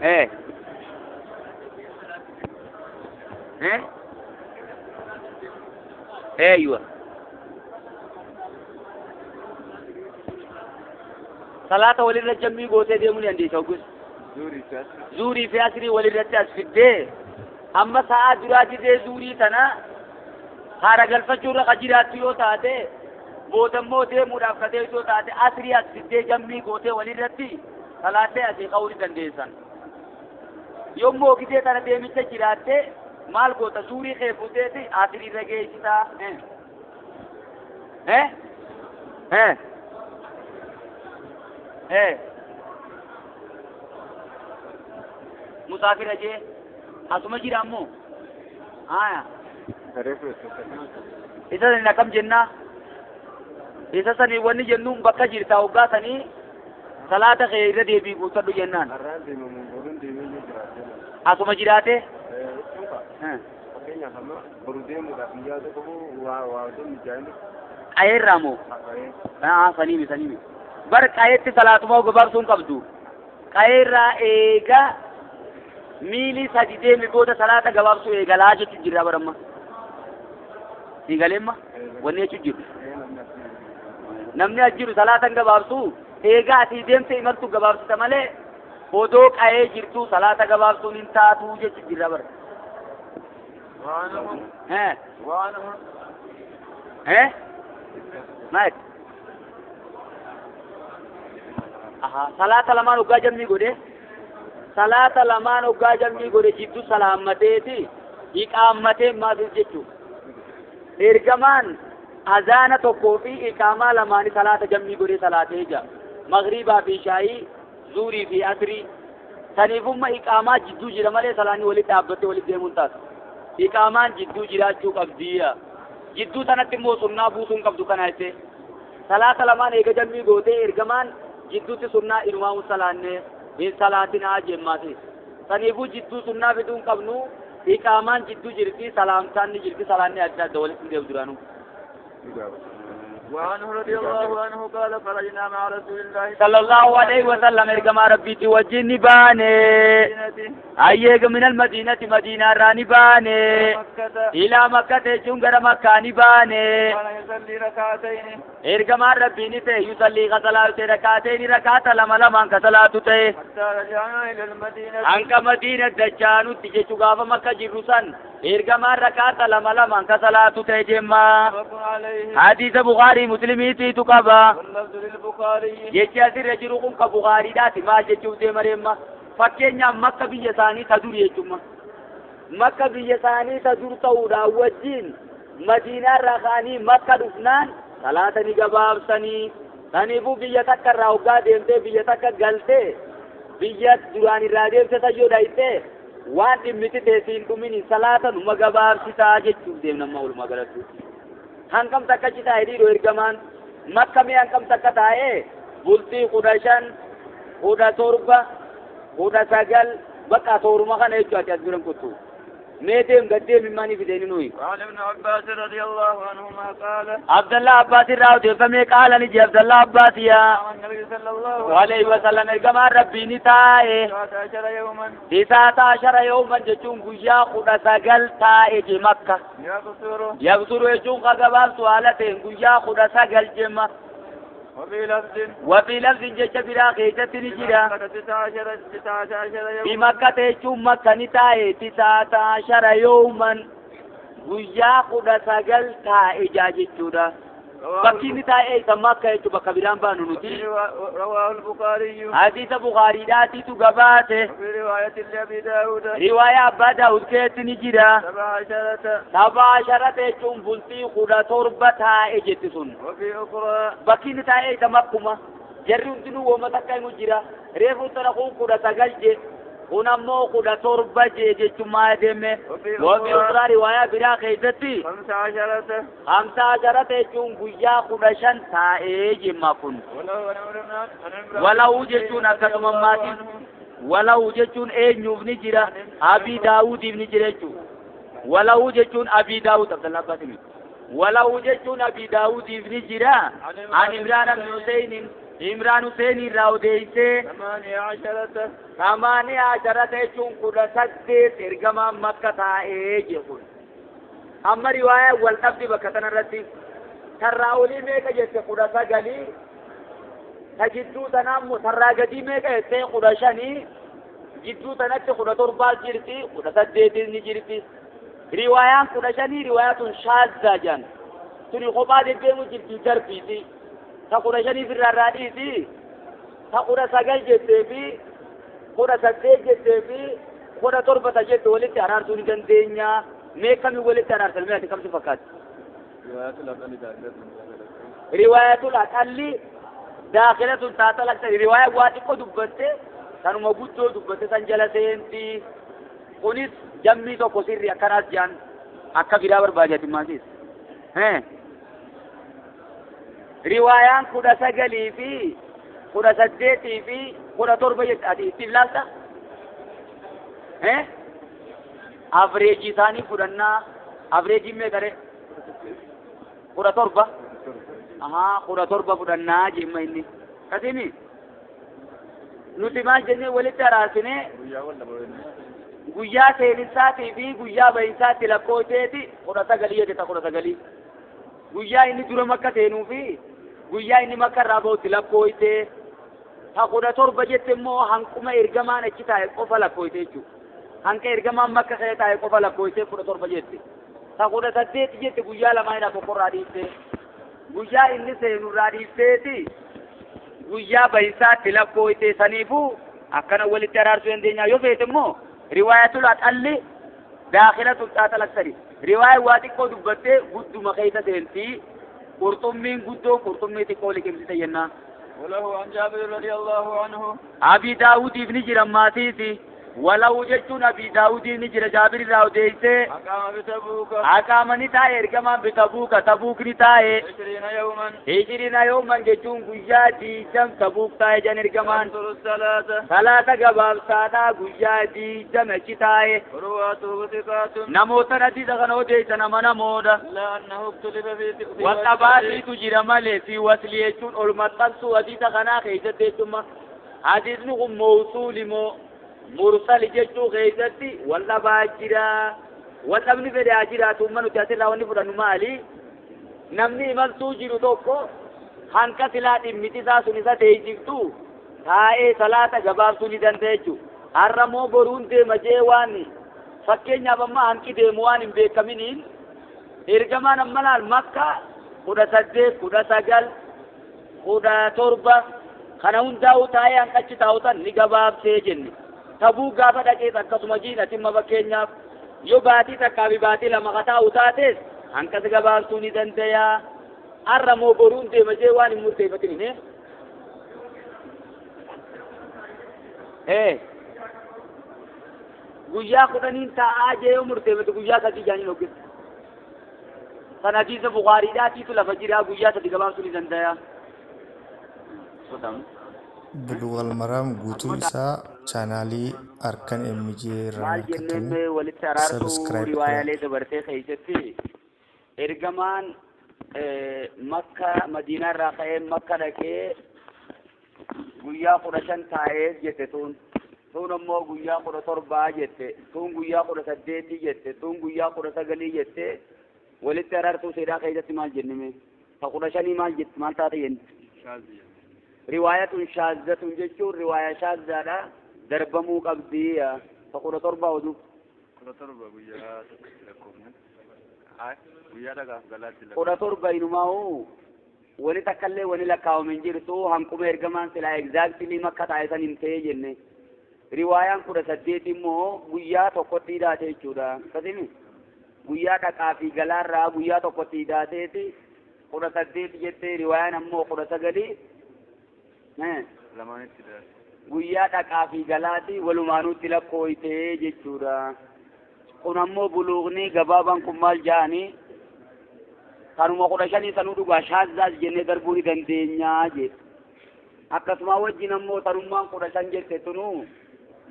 Eh. Eh? Eeywa. Salaata walirra jammii gootee deemuu ni dandeessa hoggus. Zuurii fi asrii walirratti as fiddee amma sa'aa duraa didee zuurii tana haara galfachuurra ka jiraattu yoo taate boodammoo deemuudhaaf ka deemtu yoo taate asrii as fiddee jammii gootee walirratti salaattee asii ka'uu ni dandeessan. Yommuu gidee tana deemicha jiraatte maal goota zuurii kee fuuteeti asriirra geessitaa. Eh? Eh? Eh? Musaafira jee asuma jira ammoo haya isa saniin akkam jennaa isa sanii wanni jennuun bakka jirta hoggaa sanii salaata kee irra deebii guuttadhu jennaan asuma jiraate qayeerraa moo saniimi saniimi bar qayeetti salaatuma gabaabsuun qabdu qayeerraa eegaa miili sadi deemi booda salaata gabaabsuu eegalaa jechuun jirra baramma. Siigalemma wanni jechuun jiru. Namni as jiru salaata gabaabsuu eegaa asii deemte imaltu gabaabsita malee odoo qa'ee jirtu salaata gabaabsuun hin taatu jechuun jirra bara. Maal? Salaata lamaan hoggaa jammii godhee. Salaata lamaan hoggaa jammii godhe jidduu salaammateeti iqaammatee maasif jechuudha. Ergamaan azaana tokkoo fi iqaamaa lamaanii salaata jammii godhee salaatee jira. Magriibaa fi shaayii, zuurii fi asrii. Saniifumma iqaamaa jidduu jira malee salaanni walitti dhaabbattee walitti deemuun taatu. Iqaamaan jidduu jiraachuu qabdiya. Jidduu sanatti immoo sunnaa buusuu hin qabdu kana jettee. Salaata lamaan eega jammii gootee ergamaan jidduutti sunnaa inumaa salaannee. Hin salaatinaa jemmaati. Saniifuu jidduu sunnaa fiduu hin qabnu iqaamaan jidduu jirti salaamtaan ni jirti salaanni adda adda walitti deemu duraanuu. وعنه رضي الله عنه قال خرجنا مع رسول الله صلى الله عليه وسلم إرجما ربي وجهني باني أيج من المدينة مدينة راني باني إلى مكة جنجر مكة باني يصلي ركعتين إرجما ربي نته يصلي غسلاة ركعتين ركعة لما لما غسلاة ته حتى رجعنا إلى المدينة أنك مدينة دجانو تيجي شجاف مكة جروسان إرجما ركعة لما لما غسلاة ته جمّا حديث بخاري مسلمي تي تقبا jechi asirra jiru kun ka Bukaariidhaati maal jechuuf deema deema fakkeenyaaf makka biyya isaanii ta dur jechuudha makka biyya isaanii ta dur ta'uudhaan wajjin madiinaarraa ka'anii makka dhufnaan salaata ni gabaabsanii saniifuu biyya takka irraa hoggaa deemtee biyya takka galtee biyya duraan irraa deemte sayyoo dhayitee waan dhimmiti teessiin dhumin salaata numa gabaabsitaa jechuuf deemna amma walumaa galatti. Hangam takka achi taa'ee dhiiroo ergamaan makka mee hangam takka taa'ee bultii 15, 17, 19 bakka tooruma kana jechuudha ati as biran kottu. Mee deem gad deemi maanii fideen nuyi. وعن ابن عباس رضي الله عنهما قال عبد الله عباس irraa odeeffamee qaala ni jee عبد الله عباس yaa النبي صلى الله عليه وسلم ergamaan rabbii ni taa'e 19 يوما 19 يوما jechuun guyyaa 19 taa'e je makka. Yabsuru jechuun ka gabaabsu haala ta'een guyyaa 19 jemma. وفي لفظ jecha biraa keessatti ni jira. بمكة jechuun makka ni taa'e 19 يوما guyyaa 19 taa'e jaa jechuudha. Bakki inni taa'e isa makka jechuun bakka biraan baanu nuti. رواه البخاري حديث بخاريidhaatiitu gabaate. وفي رواية لأبي داود riwaayaa abbaa daawud keessatti ni jira. 17 17 jechuun bultii 17 taa'e jetti sun. وفي أخرى Bakki inni taa'e isa makkuma. Jarri hundinuu wooma takka himu jira. Reefu tana kun 19 je kun ammoo 17 je jechuun maal deeme. وفي أخرى riwaayaa biraa keessatti 15 15 jechuun guyyaa 15 taa'ee jemma kun. Walau jechuun akkasuma maatiin walau jechuun eenyuuf ni jira Abii Daawudiif ni jira jechuudha. Walau jechuun Abii Daawud Abdallah Abbaas miti. Walau jechuun Abii Daawudiif ni jira. An Imraan ibn Hussein Imraan Hussein irraa odeessee 18 18 jechuun 18 ergamaan Makka taa'ee jedhu. Amma riwaayaa wal dhabdi bakka tanarratti tarraa olii meeqa jette 19 ta jidduu tanaa immoo tarraa gadii meeqa jette 15 jidduu tanatti 17 jirti 18 ni jirti. Riwaayaan 15 riwaayaa tun shaazza jedhan tuni kophaa deddeemu jirti darbiiti. Ta 15 irraa raadhiiti ta 19 jettee fi 18 jettee fi 17 ta jette walitti araarsuu ni dandeenya. Mee kamii walitti araarsan mee ati kamtu fakkaatti? Riwaayatul aqalli daakilatun taata laksari riwaayaa waa xiqqoo dubbatte tanuma guddoo dubbatte san jala seenti. Kunis jammii tokko sirri akkanaas jedhan akka biraa barbaadati maasiis. Riwaayaan 19 fi 18 fi 17 jette ati ittiin ilaalta? Avreejii isaanii fudhannaa. Avreejiin meeqa ree? 17. Ahaa 17 fudhannaa jemma inni. Kasimi nuti maal jennee walitti araarsine guyyaa seenisaatii fi guyyaa bahinsaatti lakkoofteeti 19 jette ta 19. Guyyaa inni dura Makka seenuu fi guyyaa inni Makka irraa bahutti lakkooyte. Ta 17 jette immoo hanquma ergamaan achi taa'e qofa lakkooyte jechuudha. Hanqa ergamaan Makka ka'ee taa'e qofa lakkooyte 17 jette. Ta 18 jette guyyaa lamaa irraa tokko irraa dhiifte. Guyyaa inni seenu irraa dhiifteeti guyyaa bahinsaatti lakkooyte. Saniifuu akkana walitti araarsuu dandeenya. Yoo feete immoo riwaayatul aqalli daakilatul taata laksari. Riwaayaa waa xiqqoo dubbattee gudduma keessa seenti. Qurxummiin guddoon qurxummii xiqqoo liqimsite jennaan. وله عن جابر رضي الله عنه أبي داود بن جرم ماتيتي ولو جتون أبي داود بن جرم جابر راوديسه أقام بتبوك أقام نتاي إرجما بتبوك تبوك نتاي 20 يوما 20 يوما جتون قيادي جم تبوك تاي جن إرجمان ثلاثة قباب سادا قيادي جم تاي رواته ثقات نموت ندي دغنو ديت نمنا مودا لا أنه اختلف في والتباسي تجرم في وصليتون المطلس ودي دغنا خيزت ثم حديث موصول مو مرسل جتو غيزتي ولا باجرا ولا ابن فداجرا ثم نتاسي لاوني فدانو مالي نمني ملتو جيرو توكو hanka silaa dhimmiti isaa sun isa teessiftu taa'ee salaata gabaabsuu ni dandeechu. Har'a moo boruun deema jee waan fakkeenyaaf amma hanqi deemu waan hin beekaminiin ergamaan amma laal Makka 18 19 17 kana hundaa'u taa'ee hanqachi taa'utan ni gabaabsee jenne. Tabuu gaafa dhaqees akkasuma jiidha timma fakkeenyaaf yoo baatii takkaa fi baatii lama kataa'u taates hanqas gabaabsuu ni danda'a. Har'a moo boruun deema jee waan hin murteeffatin. Guyyaa 10 taa'aa jee yoo murteeffate guyyaa 3 jaaniin hojjeta. Sana hadiisa Bukaariidhaatiitu lafa jira guyyaa 3 gabaabsuu ni danda'a. Bulughal Maraam guutuu isaa chaanaalii Harkan MJ irraa Maal jennee walitti araarsuu riwaayaalee dabartee keessatti ergamaan Makka Madiinaa irraa ka'ee Makka dhaqee guyyaa 15 taa'ee jette tun tun ammoo guyyaa 17 jette tun guyyaa 18 jette tun guyyaa 19 jette walitti araarsuu seeraa keessatti maal jennime ta 15 maal jette maal taate jenne riwaayatun shaazzatun jechuun riwaayaa shaazzaadha darbamuu qabdi ta 17 oduu 17 guyyaa lakkoofne guyyaa dhagaaf galaatti 17 inumaa'u wani takkallee wani lakkaa'ame hin jirtu hanquma ergamaan silaa egzaaktilii Makka taa'e san hin ta'e jenne. Riwaayaan 18 immoo guyyaa tokkotti hidhaate jechuudha. Akkasimi guyyaa dhaqaa fi galaarraa guyyaa tokkotti hidhaateeti 18 jettee riwaayaan ammoo 19 lamaanitti hidhaate. Guyyaa dhaqaa fi galaati walumaanuutti lakkooytee jechuudha. Kun ammoo buluuqni gabaabaan kun maal ja'anii kanuma 15 sanuu dhugaa shaazzaas jennee darbuu ni dandeenyaa jedhe. Akkasuma wajjin ammoo tanummaan 15 jette tunuu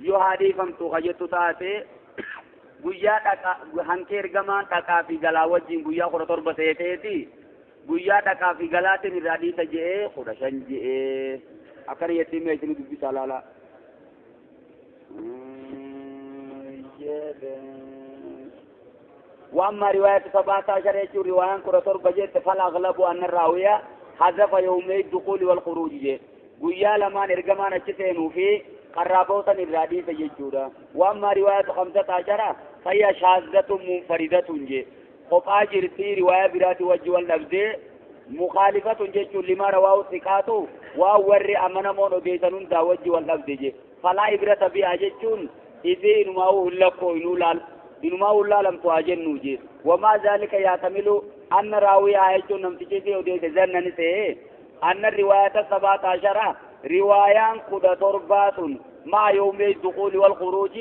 yoo haadhiifamtu ka jettu taate guyyaa dhaqa hanqee ergamaan dhaqaa fi galaa wajjin guyyaa 17 seeteeti Guyyaa dhaqaa fi galaatiin irraa dhiisa je'ee 15 je'ee akkana jettee mee isin dubbisaa laala. وأما رواية 17 يجو رواية 17 جت فالأغلب أن الراوية حذف يومي الدخول والخروج جي قيا لمان إرقمان أشتينو في قرابوتا الراديس يجودا. وأما رواية 15 فهي شاذة منفردة جي قطع جرتي رواية برات وجه والنبذ مخالفة جيتشو لما رواه ثقاتو وأور أمنمون أديسنون دا وجه والنبذ جي فلا إبرة بها جيتشون إذن ما هو لكو إنما هو لم تواجنو جي. وما ذلك يعتمل أن راوي آيتون نمتجي أديس زنن سيه أن الرواية 17 روايان قد تربات مع يوم الدخول والخروج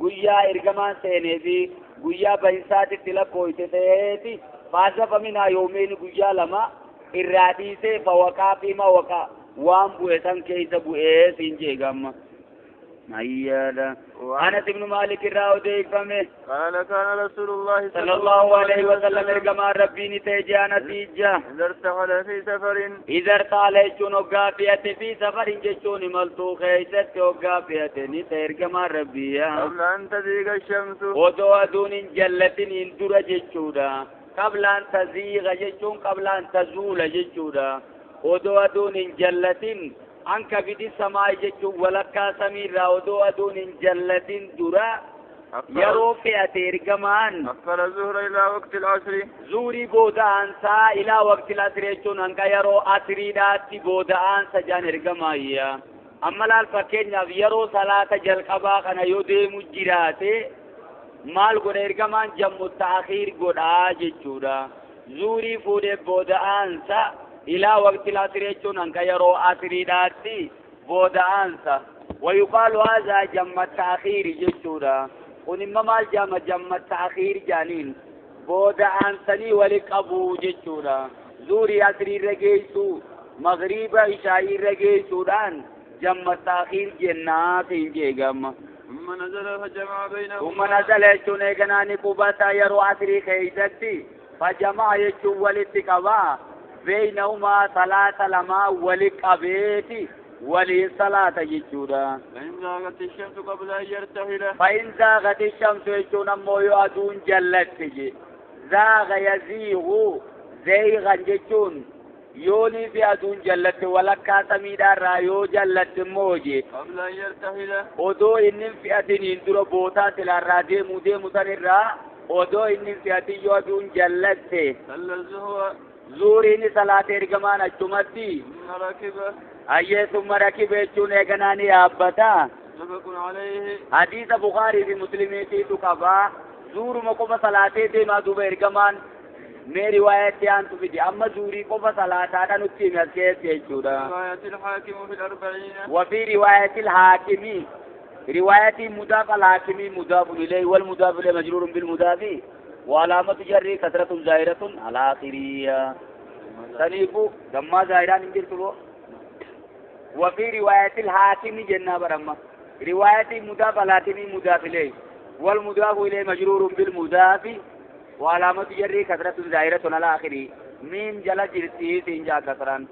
قيا إرقمان سيني قيا بإنسات التلقوي تسيتي فازف منها يومين قيا لما الراديس فوقع فيما وقع وان بوئسان كيس بوئس إنجي غم مايالا. أنس بن مالك الراودي فمه قال كان رسول الله صلى الله عليه وسلم إرقما ربيني تيجي نتيجة إذا ارتحل في سفر إذا ارتحل يجون وقافية في سفر جيشون ملتو خيست وقافية نتيرقما ربيا قبل أن تزيغ الشمس ودو دون جلة اندر جيشودا قبل أن تزيغ جيشون قبل أن تزول جيشودا ودو دون جلة anka bidi samaa jechuun walakkaa samiirraa odoo aduun hin jallatin dura yeroo fe'ate ergamaan أخر الظهر إلى وقت العصر zuurii booda'aansaa ilaa waqti asri jechuun hanga yeroo asriidhaatti booda'aansa jaan ergamaayya. Amma laal fakkeenyaaf yeroo salaata jalqabaa kana yoo deemu jiraate maal godha ergamaan jammu ta'akhiir godhaa jechuudha. Zuurii fuudhee booda'aansa إلى وقت العصر يجون أنك يرو عصري داتي بودا أنسا. ويقال هذا جمع التأخير جسورا ونما مال جمع التأخير جانين بودا أنسني ولك أبو جسورا زوري عصري رجيسو مغرب عشاء رجيسو دان جمع التأخير جنات إنجي ثم نزل فجمع بينهما ثم نزل يجون إغناني قبطا يرو عصري خيزتي فجمع يجون ولتقوا بينهما صلاة لما ولك أبيتي ولي صلاة يجودا. فإن زاغت الشمس قبل أن يرتحل فإن زاغت الشمس يجون أمو يؤدون جلت زاغ يزيغ زيغا يجون يوني في أدون جلت ولك سميدا رايو جلت موجي قبل أن يرتحل ودو إن في أدين يندر بوتا تلا رادي مودي متنرا ودو إن في أدين يؤدون جلت صلى الظهر زوريني صلاة إرجمان أجتمتي ثم ركب أيه ثم ركب يجون إغناني أبتا متفق عليه حديث بخاري في مسلم في تقبا زور مقوم صلاة دي ما دوب إرجمان میں روایت بیان تو بھی اما زوری کو صلاة آتا نتی میں کیسے يجودا رواية الحاكم في الأربعين وفي رواية الحاكم رواية مضاف الحاكم مضاف إليه والمضاف إليه مجرور بالمضاف وعلامة جره كثرة ظاهرة على آخره سنيفو دما ظاهران انجل تلو. وفي رواية الحاكم جنة برمى رواية مضاف الحاكم مضاف إليه والمضاف إليه مجرور بالمضاف وعلامة جره كثرة ظاهرة على آخره ميم جل جرتي تنجا كثران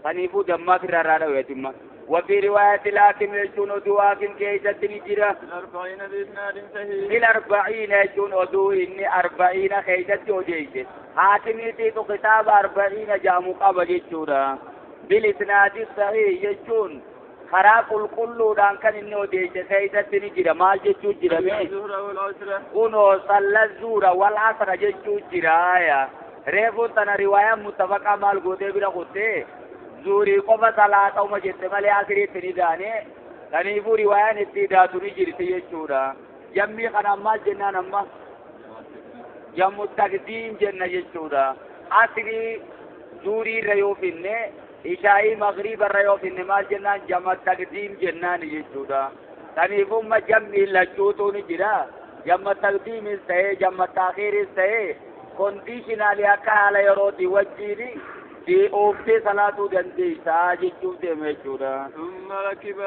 سنيفو دما في الرارة ويتم. وفي رواية الحاكم يجون دواكم كيسة نجرة في الأربعين بإسناد صحيح في الأربعين يجون أدو إني 40 خيسة أديسة حاكم يتيتو كتاب 40 جامو قبل يجورا بالإسناد الصحيح يجون خراف الكل دان كان إني أديسة خيسة نجرة مال جتشو جرة الظهر والعصر كنو صلى الظهر والعصر جتشو جرة ريفو تنا رواية متفقة مال قوتي بلا قوتي زوري قفا صلاة وما جت مالي آخري تني تنيفو رواية نتي داتوني جرتي يجورا جمعي خنا ما جنان أما جمع التقديم جنة يجورا آخري زوري ريو فيني عشاء مغرب ريو فيني ما جنان جمع التقديم جنان يجورا تنيفو ما جمعي لجوتوني جرا جمع التقديم سه جمع التأخير سه كونديشنالي أكا على يرودي وجيري دي أوفتي صلاة دندي ساجد جودة مجورا ثم ركب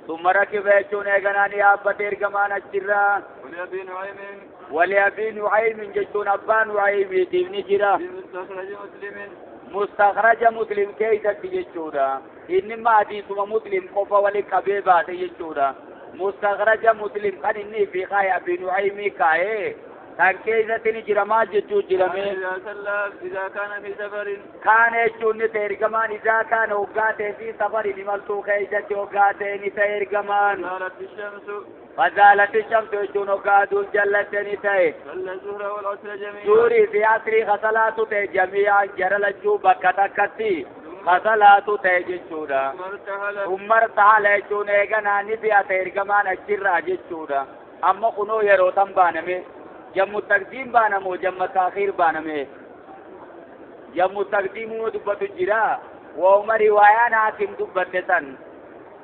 ثم ركب يجون إغناني أبا إرجمان الجرا ولأبي نعيم ولأبي نعيم جتون أبا نعيم ديني جرا في مستخرج مسلم Mustakhraja Muslim keeysatti jechuudha. Inni hadiisuma Muslim qofa wali qabee baate jechuudha. Mustakhraja Muslim kan inni fi kaa'e Abi Nu'aymii kaa'e kan keeysatti ni jira maal jechuu jirame. إذا صلى إذا كان في سفر Kaana jechuun ni ta'e ergamaan إذا كان hoggaa ta'e في سفر imaltuu keeysatti hoggaa ta'e ni ta'e ergamaan. زالت الشمس فزالت الشمس jechuun hoggaa aduun jallatte ni ta'e. صلى الظهر والعصر جميعا Zuurii fi asrii kasalaatu ta'e جميعا jara lachuu bakka takkatti kasalaatu ta'e jechuudha. ثم ارتحل ثم ارتحل jechuun eeganaa ni fe'ate ergamaan achirraa jechuudha. Amma kunoo yeroo tan baaname jammu taqdiim baanamoo jamma taakhiir baaname jammu taqdiimuu dubbatu jira. Wauma riwaayaan haakim dubbatte san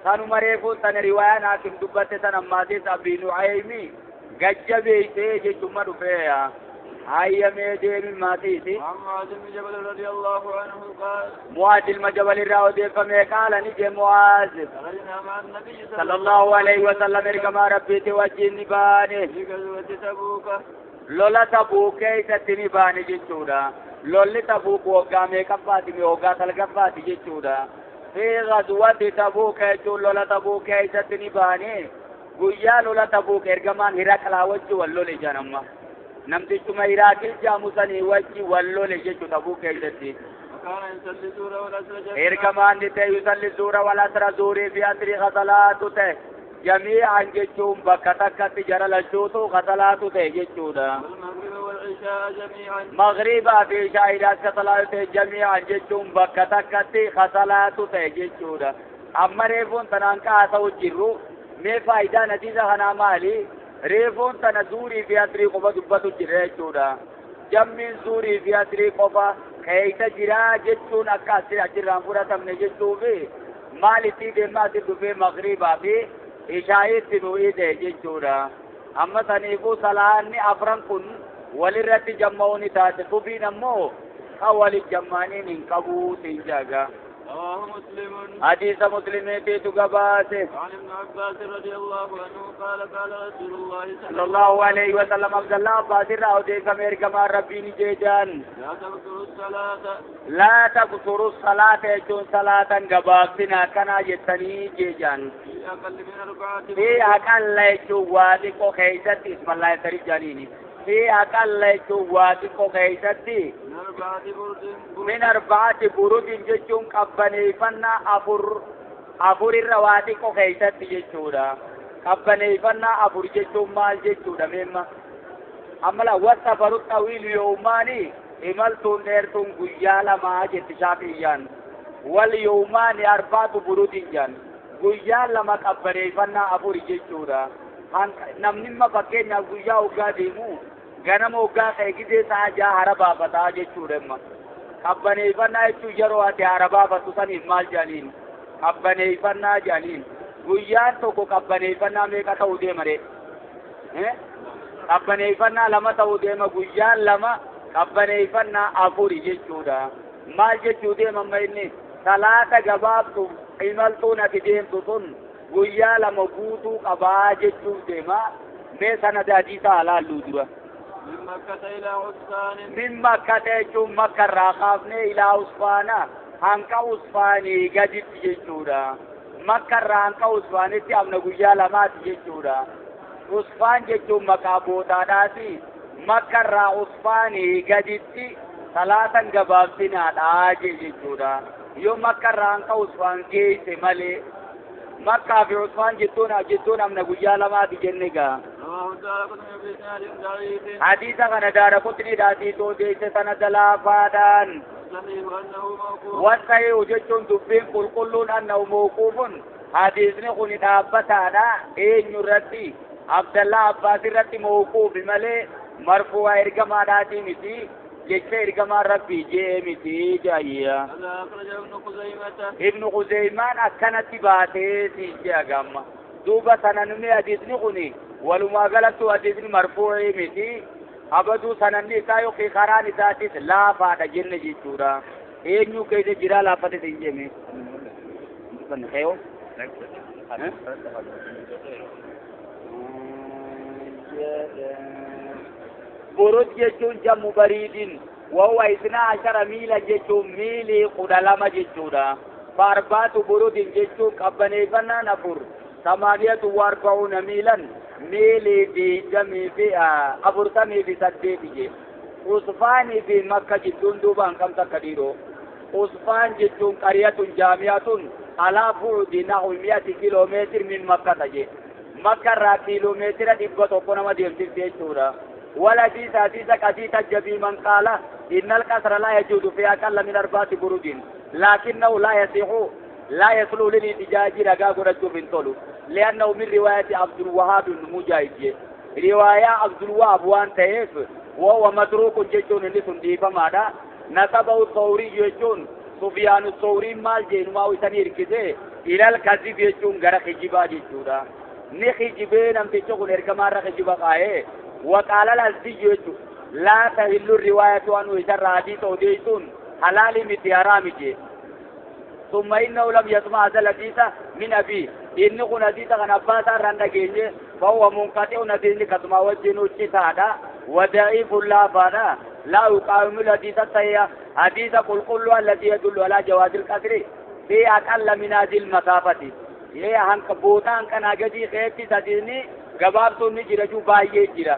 sanuma reefuun sana riwaayaan haakim dubbatte san ammaatis Abii Nu'aymi gajjabeeysee jechuma dhufeeya. Hayyamee deemi maatiiti. عن معاذ بن جبل رضي الله عنه قال Mu'aaz ilma Jabal irraa odeeffame qaala ni jee Mu'aaz خرجنا مع النبي صلى الله عليه وسلم ergamaa Rabbiiti wajjin ni baane. في غزوة تبوك Lola Tabuuk keessatti ni baane jechuudha. Lolli Tabuuk waggaa meeqaffaati mee waggaa salgaffaati jechuudha. في غزوة Tabuuk jechuun lola Tabuuk keessatti ni baane. Guyyaa lola Tabuuk ergamaan Hiraqlaa wajji wal lole jedhan amma. Namtichuma Hiraaqil jaamu sanii wajji wal lole jechuu Tabuuk keessatti. وكان يصلي الظهر والعصر جميعا Ergamaan ni ta'e يصلي الظهر والعصر zuurii fi asrii kasalaatu ta'e. جميعا jechuun bakka takkatti jara lachuutu kasalaatu ta'e jechuudha. والمغرب والعشاء جميعا Maghribaa fi ishaa'iidhaas kasalaatu ta'e جميعا jechuun bakka takkatti kasalaatu ta'e jechuudha. Amma reefuun tanaan kaasa'u jirru mee faayidaan hadiisa kanaa maali? Reefuun tana zuurii fi asrii qofa dubbatu jira jechuudha. Jammiin zuurii fi asrii qofa keeysa jiraa jechuun akka achirraan fudhatamne jechuufi maalitti deemaa asi dhufee maghribaa fi ishaa'iitti nu ide jechuudha. Amma saniifuu salaanni afran kun walirratti jamma'uu ni taate. Subiin ammoo kan walit jammaaniin hin qabuu siin jaaga. رواه مسلم Hadiisa Muslimiitiitu gabaase. عن ابن عباس رضي الله عنه قال قال رسول الله صلى الله عليه وسلم Abdallah Abbaas irraa odeeffame ergamaan Rabbiin jeejaan. لا تقصروا الصلاة لا تقصروا الصلاة jechuun salaatan gabaabsina akkanaa jettanii jeejaan. في أقل من أربعة في أقل jechuun waa xiqqoo keeysatti ismallaa sarif jaaniini. في أقل jechuun waa xiqqoo keessatti من أربعة برد من أربعة برد jechuun qabbaneeffannaa afur afur irra waa xiqqoo keessatti jechuudha. Qabbaneeffannaa afur jechuun maal jechuudha meemma? Amma la والسفر الطويل يومان imaltuun dheertuun guyyaa lamaa jetti Shaafi'iyyaan. واليومان أربعة برد jaan guyyaa lama qabbaneeffannaa afur jechuudha. Namni imma fakkeenyaaf guyyaa hoggaa deemu ganama hoggaa ka'e gizee sa'a ja'a hara baafataa jechuudha imma. Qabbaneeffannaa jechuun yeroo ati hara baafattu saniif maal jedhaniin? Qabbaneeffannaa jedhaniin. Guyyaan tokko qabbaneeffannaa meeqa ta'uu deema ree? Qabbaneeffannaa lama ta'uu deema guyyaan lama qabbaneeffannaa afuri jechuudha. Maal jechuu deema amma inni? Salaata gabaabtu imaltuun ati deemtu sun guyyaa lama guutuu qabaa jechuuf deema. Mee sana hadiisa alaalluu dura. من مكة إلى عسفان من مكة jechuun Makka irraa kaafnee إلى عسفان hanqa Usfaanii gaditti jechuudha. Makka irraa hanqa Usfaanitti amna guyyaa lamaati jechuudha. Usfaan jechuun maqaa bootaadhaati. Makka irraa Usfaanii gaditti salaatan gabaabsinaadhaa jechuudha. Yoo Makka irraa hanqa Usfaan geesse malee Makkaa fi Usfaan jettuun amna guyyaa lamaati jenne gaa. رواه الدارقطني بإسناد ضعيف Hadiisa kana Daaraqutni dhaatiitu odeesse sanada laafaadhaan. صحيح أنه موقوف والصحيح jechuun dubbiin qulqulluun أنه موقوف hadiisni kun dhaabbataadha. Eenyu irratti? Abdallaa Abbaas irratti mawquufi malee marfuu'a ergamaadhaatii miti. Jecha ergamaan Rabbii jee miti jaayya. هذا أخرجه ابن خزيمة Ibnu Khuzeymaan akkanatti baatee siin jea gamma. Duuba sana numi hadiisni kuni walumaa galattu hadiisni marfuu'ii miti. Abaduu sananni isaa yookiin karaan isaatis laafaadha jenne jechuudha. Eenyu keessa jira laafate siin jeme? Xeyo? Burud jechuun جمع بريد وهو 12 ميلا جيتشو ميلي قدلما جيتشودا فأربعة برود جيتشو قبنيفنا نفر 48 ميلا ميلي في جمي في أفرتمي في سديتي جي عصفاني في مكة جدون دوبان كم تكديرو عصفان جدون قرية جامعة على بعد نحو 100 كيلومتر من مكة جي مكة را كيلومتر دبا توكونا ما ديمتي جيتشودا ولا ديسا ديسا كديسا جبي من قال إن الكسر لا يجوز في أقل من 4 برود لكنه لا يصح لا يصلح للاحتجاج رقاق رجل من طلو لأنه من رواية عبد الوهاب بن مجاهد رواية عبد الوهاب وان تهيف وهو متروك جيشون لسن ديفا ماذا نسبه الثوري جيشون سفيان الثوري مال جين ما وسنير كذي إلى الكذب جيشون غرق جبا جيشودا نخي جبين أم تشغل إركمان رخ جبا قايه وقال الأزدي لا تهل الرواية عنه إذا حديث أوديتون حلال متي جي ثم إنه لم يسمع هذا الحديث من أبيه إنه حديث عن عباس رندقيني فهو منقطع نتيجة كتما وجهه الشتادا وضعيف لا فانا لا يقاوم الحديث الصحيح حديث قل كل الذي يدل على جواز القصر في أقل من هذه المسافة ये हंक बोतान कनागदी खेती सदीनी गबाब तो नि जिरजू बाये जिरा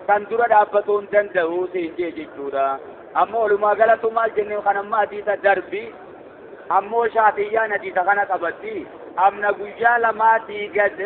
तंदुरा दाबतोन दंदऊ से जिचूरा अम्मो उलमा गलत माल जन्ने खनम्मा हदीसा दरबी अम्मो शाफिया नदीसा खना कबती अमना गुया लमा ती गद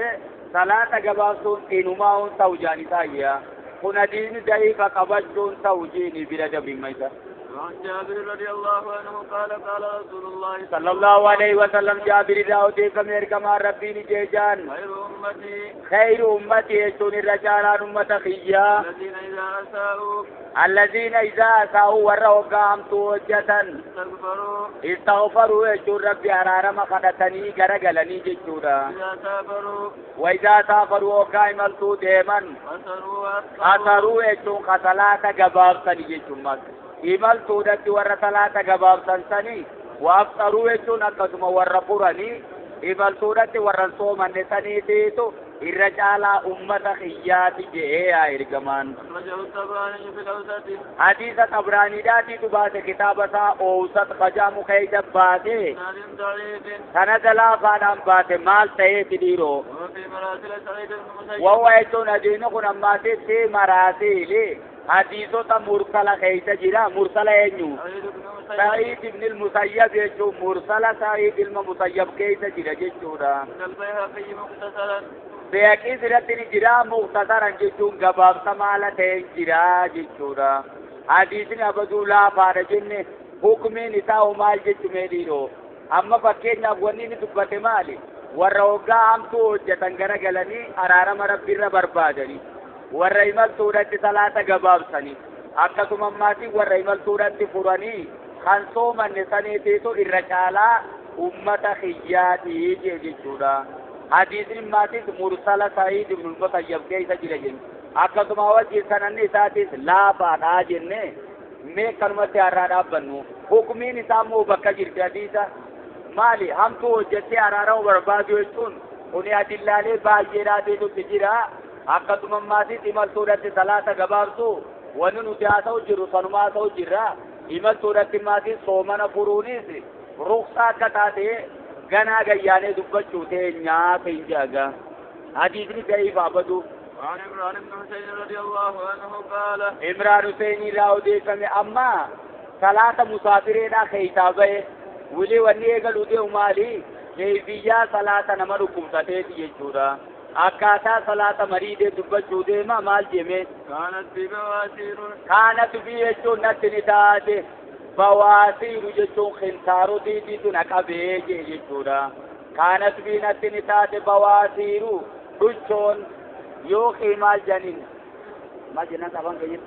सलात गबाब तो इनुमा उन तौजानी ताया खुनदीन दईफा कबतोन तौजीनी बिरद बिमैसा عن جابر رضي الله عنه قال قال رسول الله صلى الله عليه وسلم جابر راوتي كمير كما ربي جيجان خير أمتي خير أمتي يجون الرجال أمة خيا الذين إذا أساءوا الذين إذا أساءوا وروا قامتوا وجة استغفروا استغفروا يجون ربي أرارم خدتني غرغلني جيجودا إذا سافروا وإذا سافروا وقائملتوا ديما أثروا يجون خسلاة قبابتني جيجون مكة imaltuudhatti warra salaata gabaabsan sanii waafxaruu jechuun akkasuma warra furanii imaltuudhatti warra soomanne saniitiitu irra caalaa ummata xiyyaati je'ee yaa ergamaan. Hadiisa Xabraaniidhaatiitu baase kitaaba isaa Oowsat Qajaamu keeysa baase sanada laafaadhaan baase maal ta'eeti dhiiroo. Wawa jechuun hadiisni kun ammaatitti maraasiili. حديثو مرسلة خيسة جرا مرسلة ينيو سعيد بن المسيب يجو مرسلة سعيد المسيب كيسة جرا جيشورا بيكي سرتني جرا مختصرا جيشون قباب سمالة جرا جيشورا حديثني أبدو لا فارجن حكمي نساء مال جيشو ميديرو أما فكين أبواني نتبت مالي والروقا أمتو جتنگرا گلني أرارم ربي ربربادني warra imaltuudhatti salaata gabaabsanii akkasuma ammaatii warra imaltuudhatti furanii kan soomanne saniitiitu irra caalaa ummata xiyyaatii jee jechuudha. Hadiisni maatiis mursala Sa'iid ibn Musayyab keessa jira jenne akkasuma wajjin sananni isaatis laafaadhaa jenne mee kanumatti har'aa dhaabbannu hukumiin isaa immoo bakka jirti hadiisa maali hamtuu hojjettee araarama barbaadu jechuun kuni adillaalee baay'eedhaatiitutti jira. Akkasuma maatii imaltuudhatti salaata gabaabsu wanni nuti haasa'u jirru sanuma haasa'u jirra imaltuudhatti maatii soomana furuunis ruksaa akka taate ganaa gayyaanee dubbachuu teenyaa ta'in jaaga hadiisni da'iif abadu. عن عمران بن حسين رضي الله عنه قال عمران حسين راودي أما صلاة مسافرين خيطا به ولي وني eegaluu deemu maali keefiyyaa salaata nama dhukkubsateeti jechuudha. Akkaataa salaata mariidee dubbachuu deema maal jeme kaanat bi bawaasiiru kaanat bi jechuun natti ni taate bawaasiiru jechuun kintaarotiitiitu na qabee jee jechuudha. Kaanat bi natti ni taate bawaasiiru dhuchoon yookiin maal janiin maal jennaan afaan keenya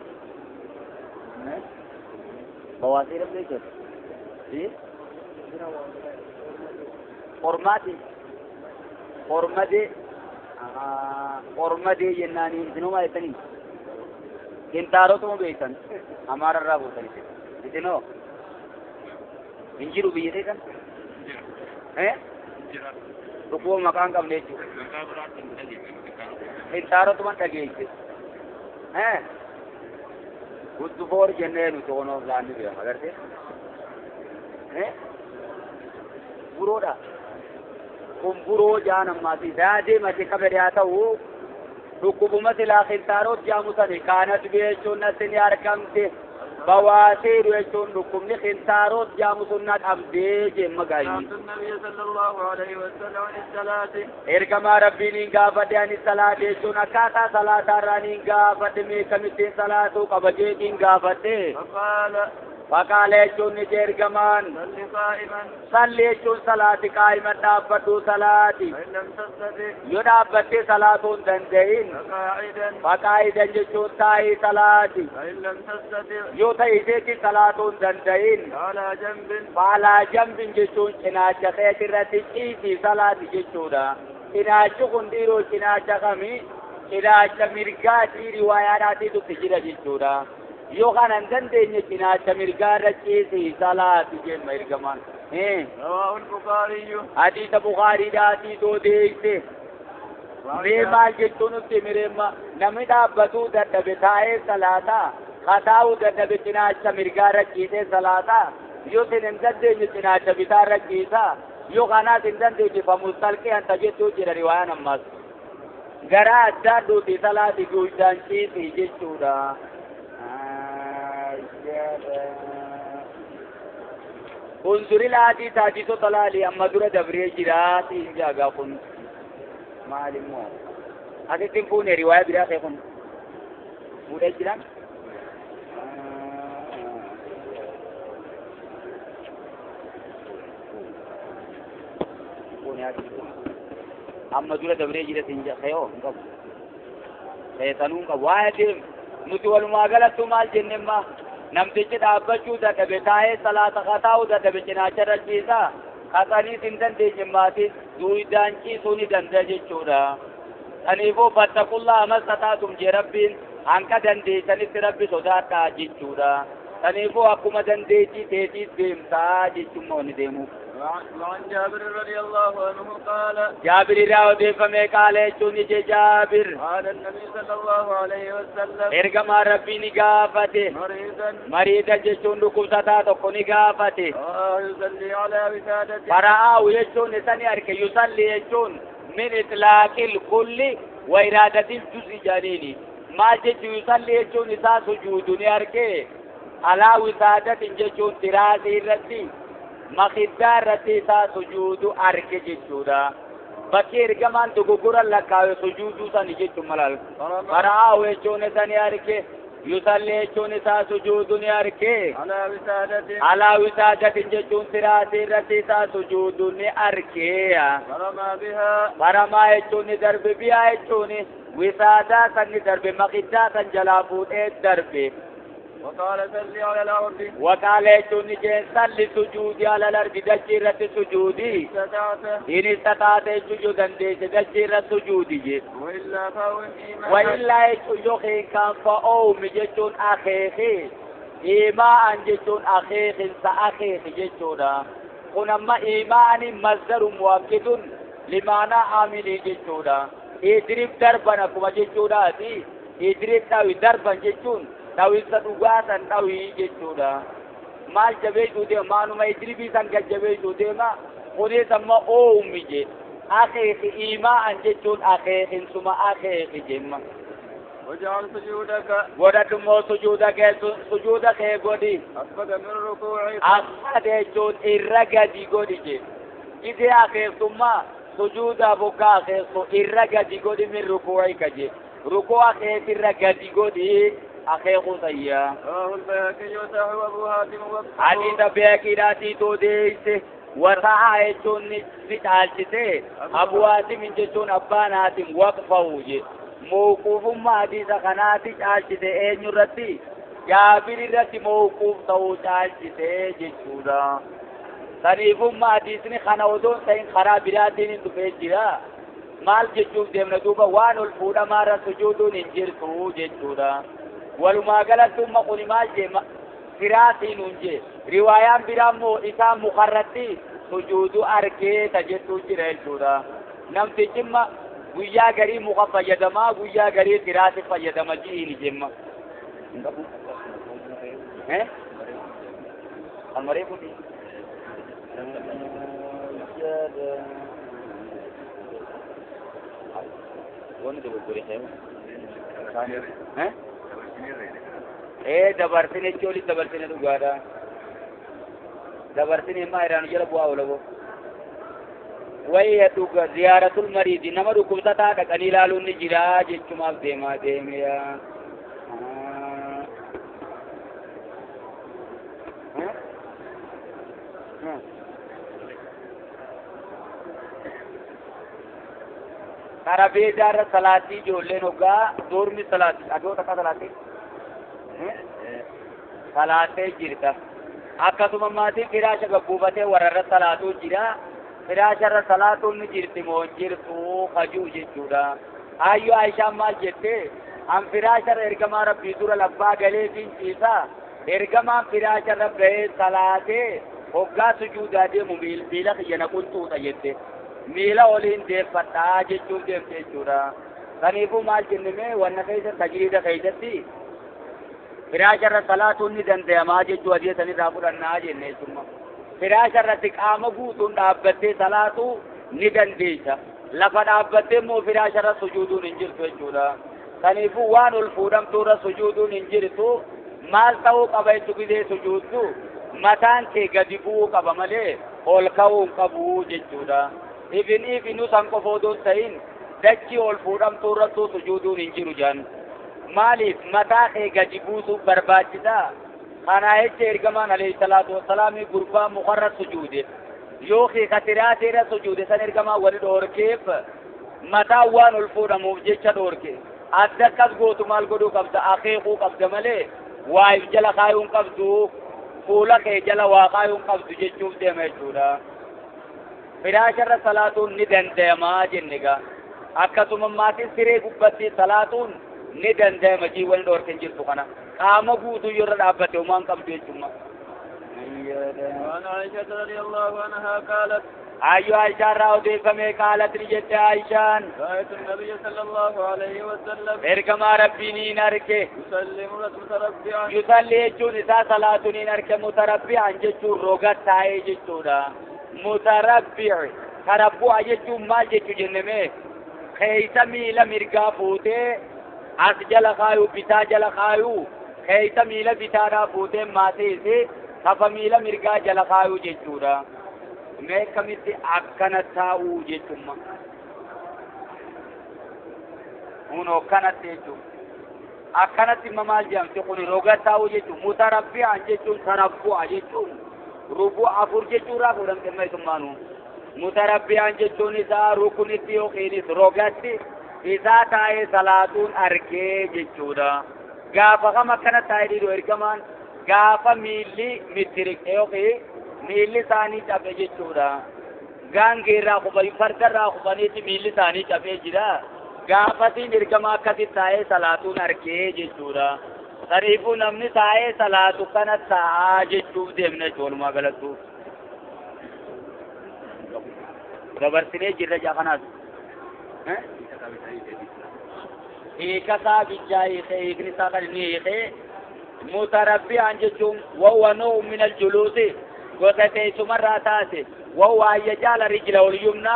bawaasiiru jechuudha qormaati qormadee qormadee jennaanii isinuma jettanii kintaarotuma beektan amaararraa buutanii isinoo hin jiru biyya teessan dhukkuba maqaa hin qabne jechuudha kintaarotuma dhageesse Guddufoor jennee nuti onoof laanni beeka agartee buroodha kun buroo jaan ammaati daadee qabede haa ta'u dhukkubuma silaa kintaaroot jaamu sani kaanat jechuun natti ni argamte bawaasiiru jechuun dhukkubni kintaaroot jaamu sun na qabdee jemma gaayyi. Ergamaa rabbiin hin gaafadhe ani salaate jechuun akkaataa salaataarraa niin gaafadhe meekamittiin salaatuu qaba jeetiin gaafadhe. فقال يجون نجير كمان صلي يجون صلاة قائما دابتو صلاة يدابتي صلاة دندين فقاعدا يجون تاي صلاة يوتاي صلاة دندين فعلى جنب يجون چناچ خيترتي چيسي صلاة يجون چناچ كنديرو چناچ خمي چناچ مرغاتي رواياتي تجيرا يجون yoo kana hin dandeenye cinaacha mirgaarra ciisii salaati jemma ergamaan. Hadiisa Bukaariidhaatii odeesse. Mee maal jechuun nutti mireemma namni dhaabbatuu dadhabe taa'ee salaataa kataa'uu dadhabe cinaacha mirgaarra ciisee salaataa yoo sin hin dandeenye cinaacha bitaarra ciisaa yoo kanaas hin dandeenye famustalqee hanta jechuu jira riwaayaan ammas. Garaa addaa duuti salaati guutaan ciisii jechuudha. انظر الحديث حديث طلالي اما در دبري جرات انجا كن معلم حديث فون روايه برا كن مودي جران فون حديث اما در دبري جرات انجا خيو خيتنون قواعد nuti walumaa galattu maal jennemma namtichi dhaabbachuu dadhabe taa'ee salaata kataa'uu dadhabe cinaacha irra ciisaa kataniis hin dandeenye maatis duwidaan ciisuu ni danda'a jechuudha. Kanaafuu fattaqullaa mastataatum jee rabbiin hanqa dandeessanitti rabbi sodaadhaa jechuudha. Kanaafuu akkuma dandeettii teetiis deemtaa jechuun ni deemu. وعن جابر رضي الله عنه قال جابر راو فمي قال چوني جابر قال النبي صلى الله عليه وسلم ارغما ربي نغافته مريضا مريضا جچون دكوستا تو نغافته يصلي على وسادته فرآه يجون سني ارك يصلي يجون من اطلاق الكل وإرادة الجزء جانيني ما جچ يصلي يجون سا سجود ني ارك على وسادته جچون تراسي رتي مخدار رتيسا سجود أرك جچودا بكير كمان دغغور لکاوي سجود سن جچ ملال فرآه چون سن أرك يصلي چون سا سجود أرك على وسادته على وسادته جچون تراسي رتيسا سجود أرك فرما بها فرما چون درب بها چون وسادة سن درب مخدار سن جلافوت درب وقال صلي على الأرض وقال چوني جن صلي سجودي على الأرض دجيرة سجودي إن استطعت سجودا دجيرة سجودي وإلا فأوم إيماء وإلا يجوخي كان فأوم جتون أخيخي إيماء جتون أخيخ سأخيخ جتون كنما إيماء مصدر مؤكد لمعنى عامل جتون إدرب دربنا كما جتون إدرب تاوي دربا جتون dhawinsa dhugaa san dhawii jechuudha. Maal jabeessuu deema maanuma idribii san gad jabeessuu deema kunis amma oommi je akeeki iimaa'an jechuun akeekinsuma akeeki jemma. واجعل سجودك godhadhummoo sujuuda kee godhi. أسفل من ركوعك Akka jechuun irra gadi godhi je. Gidee akeeksummaa sujuuda bokkaa akeeksu irra gadi godhi min rukuu'ika je. Rukuu'a keetirra gadi godhi. أخيخ سيا رواه البيهقي وصححه أبو حاتم حديث بيهقي راتي توديس وصححه جون نتالته أبو حاتم جون أبان حاتم وقفه موقوف ما حديث خناتي تالته أين رتي جابر رتي موقوف تو تالته جچودا سنيف ما حديثني خناودون سين خرابراتين تفجرا مال جچوف ديمنا دوبا وان الفودا مارا سجودون انجرتو جچودا walumaa galattumma kuni maal jee firaatiin nun jee riwaayaan biraa immoo isaa mukarratti sujuudu arkee ta jettuu jira jechuudha. Namtichimma guyyaa garii muka fayyadamaa guyyaa garii firaasi fayyadama ji'iini jemma. Almaree fuudhi. Wanni dogoggore ta'e. Dabarsine jechuun dabarsine dhugaadha. Dabarsine immoo irraan jala bu'aa oolabo. Wayya dhuga ziyaaratul mariidi nama dhukkubsataa dhaqanii ilaaluun ni jira jechumaaf deemaa deemeya. Xarabeezaa irra salaatii ijoolleen hoggaa doormi salaatii adoota akka salaatii salaatee jirta. Akkasuma maatiin firaasha gabbuufatee warra irra salaatuu jira. Firaasha irra salaatuun ni jirti moo hin jirtu hajuu jechuudha. Ayyoo Aishaan maal jettee an firaasha irra ergamaa rabbii dura labbaa galee finciisaa ergamaan firaasha irra bahee salaatee hoggaa sujuudaa deemu miila kiyya na qunxuudha jette. Miila oliin deeffadhaa jechuun deemte jechuudha. Kanaafuu maal jennee wanna keessa tajriida keessatti firaasha irra salaatuun ni danda'amaa jechuu adii sanirraa fudhannaa jenne jechuudha. Firaasha irratti qaama guutuun dhaabbattee salaatuu ni dandeessa. Lafa dhaabbattee immoo firaasha irra sujuuduun hin jirtu jechuudha. Kanaafuu waan ol fuudhamtuu irra sujuuduun hin jirtu maal ta'uu qaba jechuu gidee sujuuddu mataan kee gadi bu'uu qaba malee ol ka'uu hin qabu jechuudha. Ibn san qofa odoo hin ta'in dachii ol fuudhamtuu irrattuu sujuuduun hin jiru jedhan. Maaliif mataa kee gadi buusuuf barbaachisaa? Kana jecha ergamaan alayhi salaatu wassalaamii gurbaa mukarra sujuude yookiin katiraatee irra sujuude san ergamaan wali dhoorkeef mataa waan ol fuudhamuuf jecha dhoorke. Adda akkas gootu maal godhuu qabda? Akeekuu qabda malee waa if jala kaayuu hin qabdu fuula kee jala waa kaayuu hin qabdu jechuuf deema jechuudha. Firaasha irra salaatuun ni danda'amaa jenne gaa. Akkasuma maatiin siree gubbatti salaatuun ni danda'ama jiiwwan dhoorke hin jirtu kana. Qaama guutuu yoo irra dhaabbate homaa hin qabdu jechuudha. وعن عائشة رضي الله عنها قالت Ayyoo Aishaan irraa odeeffame qaalat ni jette Aishaan. رأيت النبي صلى الله عليه وسلم Ergamaa rabbii niin arge. يسلم متربعا. Yusalli jechuun isaa salaatu niin arge mutarabbi'an jechuun roga taa'ee jechuudha. Mutarabbi'i tarabbu'a jechuun maal jechuu jenneme keeysa miila mirgaa fuutee as jala kaayuu bitaa jala kaayuu keeysa miila bitaadhaa fuutee maatiisi kafa miila mirgaa jala kaayuu jechuudha. Mee akkamitti akkana taa'uu jechuudha. Kunoo akkanatti jechuudha. Akkanatti immoo maal jedhamti kun roga taa'uu jechuudha. Mutarabbi'an jechuun tarabbu'a jechuun rubuu afur jechuurraa fuudhamte meesummaanuu. Mutarabbi'an jechuun isaa rukunitti yookiinis rogatti isaa taa'ee salaatuun argee jechuudha. Gaafa kam akkana taa'ee dhiiroo ergamaan gaafa miilli mittiriqe yookiin miilli isaanii cabe jechuudha. Gaangee irraa kufanii farda irraa kufaniiti miilli isaanii cabee jira. Gaafatiin ergama akkasitti taa'ee salaatuun argee jechuudha. Kanaafuu namni taa'ee salaatu kana taa'aa jechuuf deemna jechuudha walumaa galattu. Dabarsinee jirra jaa kanaas. Hiika isaa bichaa hiikee hiikni isaa kan inni hiikee mutarabbi'an jechuun wahuwa naw'un min aljuluusi gosa teessumarraa taate wahuwa an yaj'ala rijlahu al-yumna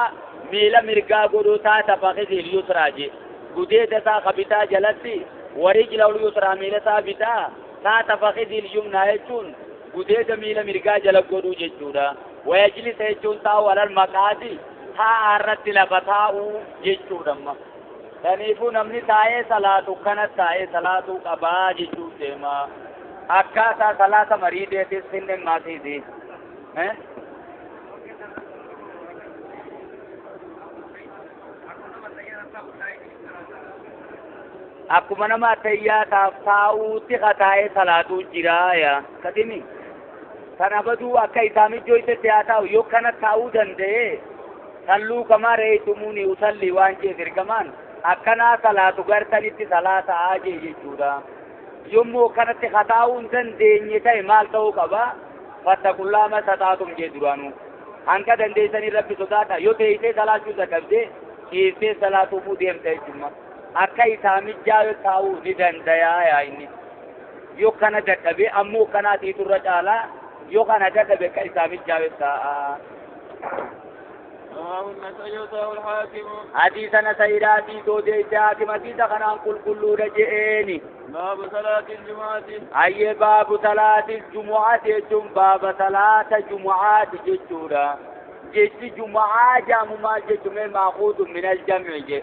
miila mirgaa godhuu taata fakhidhi al-yusraa je gudeeda isaa ka bitaa jalatti wa rijlahu al-yusraa miila isaa bitaa taata fakhidhi al-yumna jechuun gudeeda miila mirgaa jala godhuu jechuudha. Wayajlisa jechuun taa'u alal maqaadi taa'aa irratti lafa taa'uu jechuudha amma. Kanaafuu namni taa'ee salaatu kana taa'ee salaatuu qabaa jechuuf deema. Akkaataa salaata mariideetis finnen maasiiti. Akkuma nama attayyaataaf taa'uutti taa'ee salaatuu jira yaa. Kadimi sana baduu akka isaa mijjooytetti haa taa'u yoo kana taa'uu danda'e salluu kamaa reeytumuuni usallii waan jeef ergamaan akkanaa salaatu gartanitti salaataa jee jechuudha. Yommuu kanatti taa'uu hin dandeenye ta'e maal ta'uu qaba? Fattaqullaa masataatum jee duraanuu. Hanga dandeessanii rabbi sodaadha. Yoo teessee salaachuu dadhabdee ciiftee salaatuufuu deemta jechuudha. Akka isaa mijjaa taa'uu ni danda'a yaa inni. Yoo kana dadhabee ammoo kanaatiitu irra caalaa yoo kana dadhabe ka isaamit jaabessa. حديث نسيراتي دودي حاكم حديث خنان قل كل رجئيني باب صلاة الجمعة أي باب صلاة الجمعة جم باب صلاة الجمعة جتورا جت جمعة جام ما جت مأخوذ من الجمع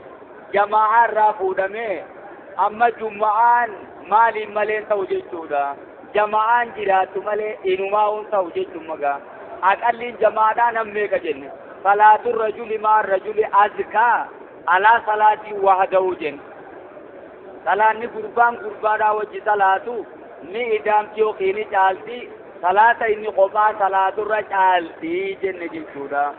جماعة رافودة میں أما جمعان مالي مالين توجتورا جماعان جرات مالي إنما توجت مغا أقل جماعة نمي كجن صلاة الرجل مع الرجل أزكى على صلاة وحده جن صلاة قربان قربان وجه صلاة ني إدام تيو خيني چالتي صلاة إني قبا صلاة الرجالتي جن جنشودا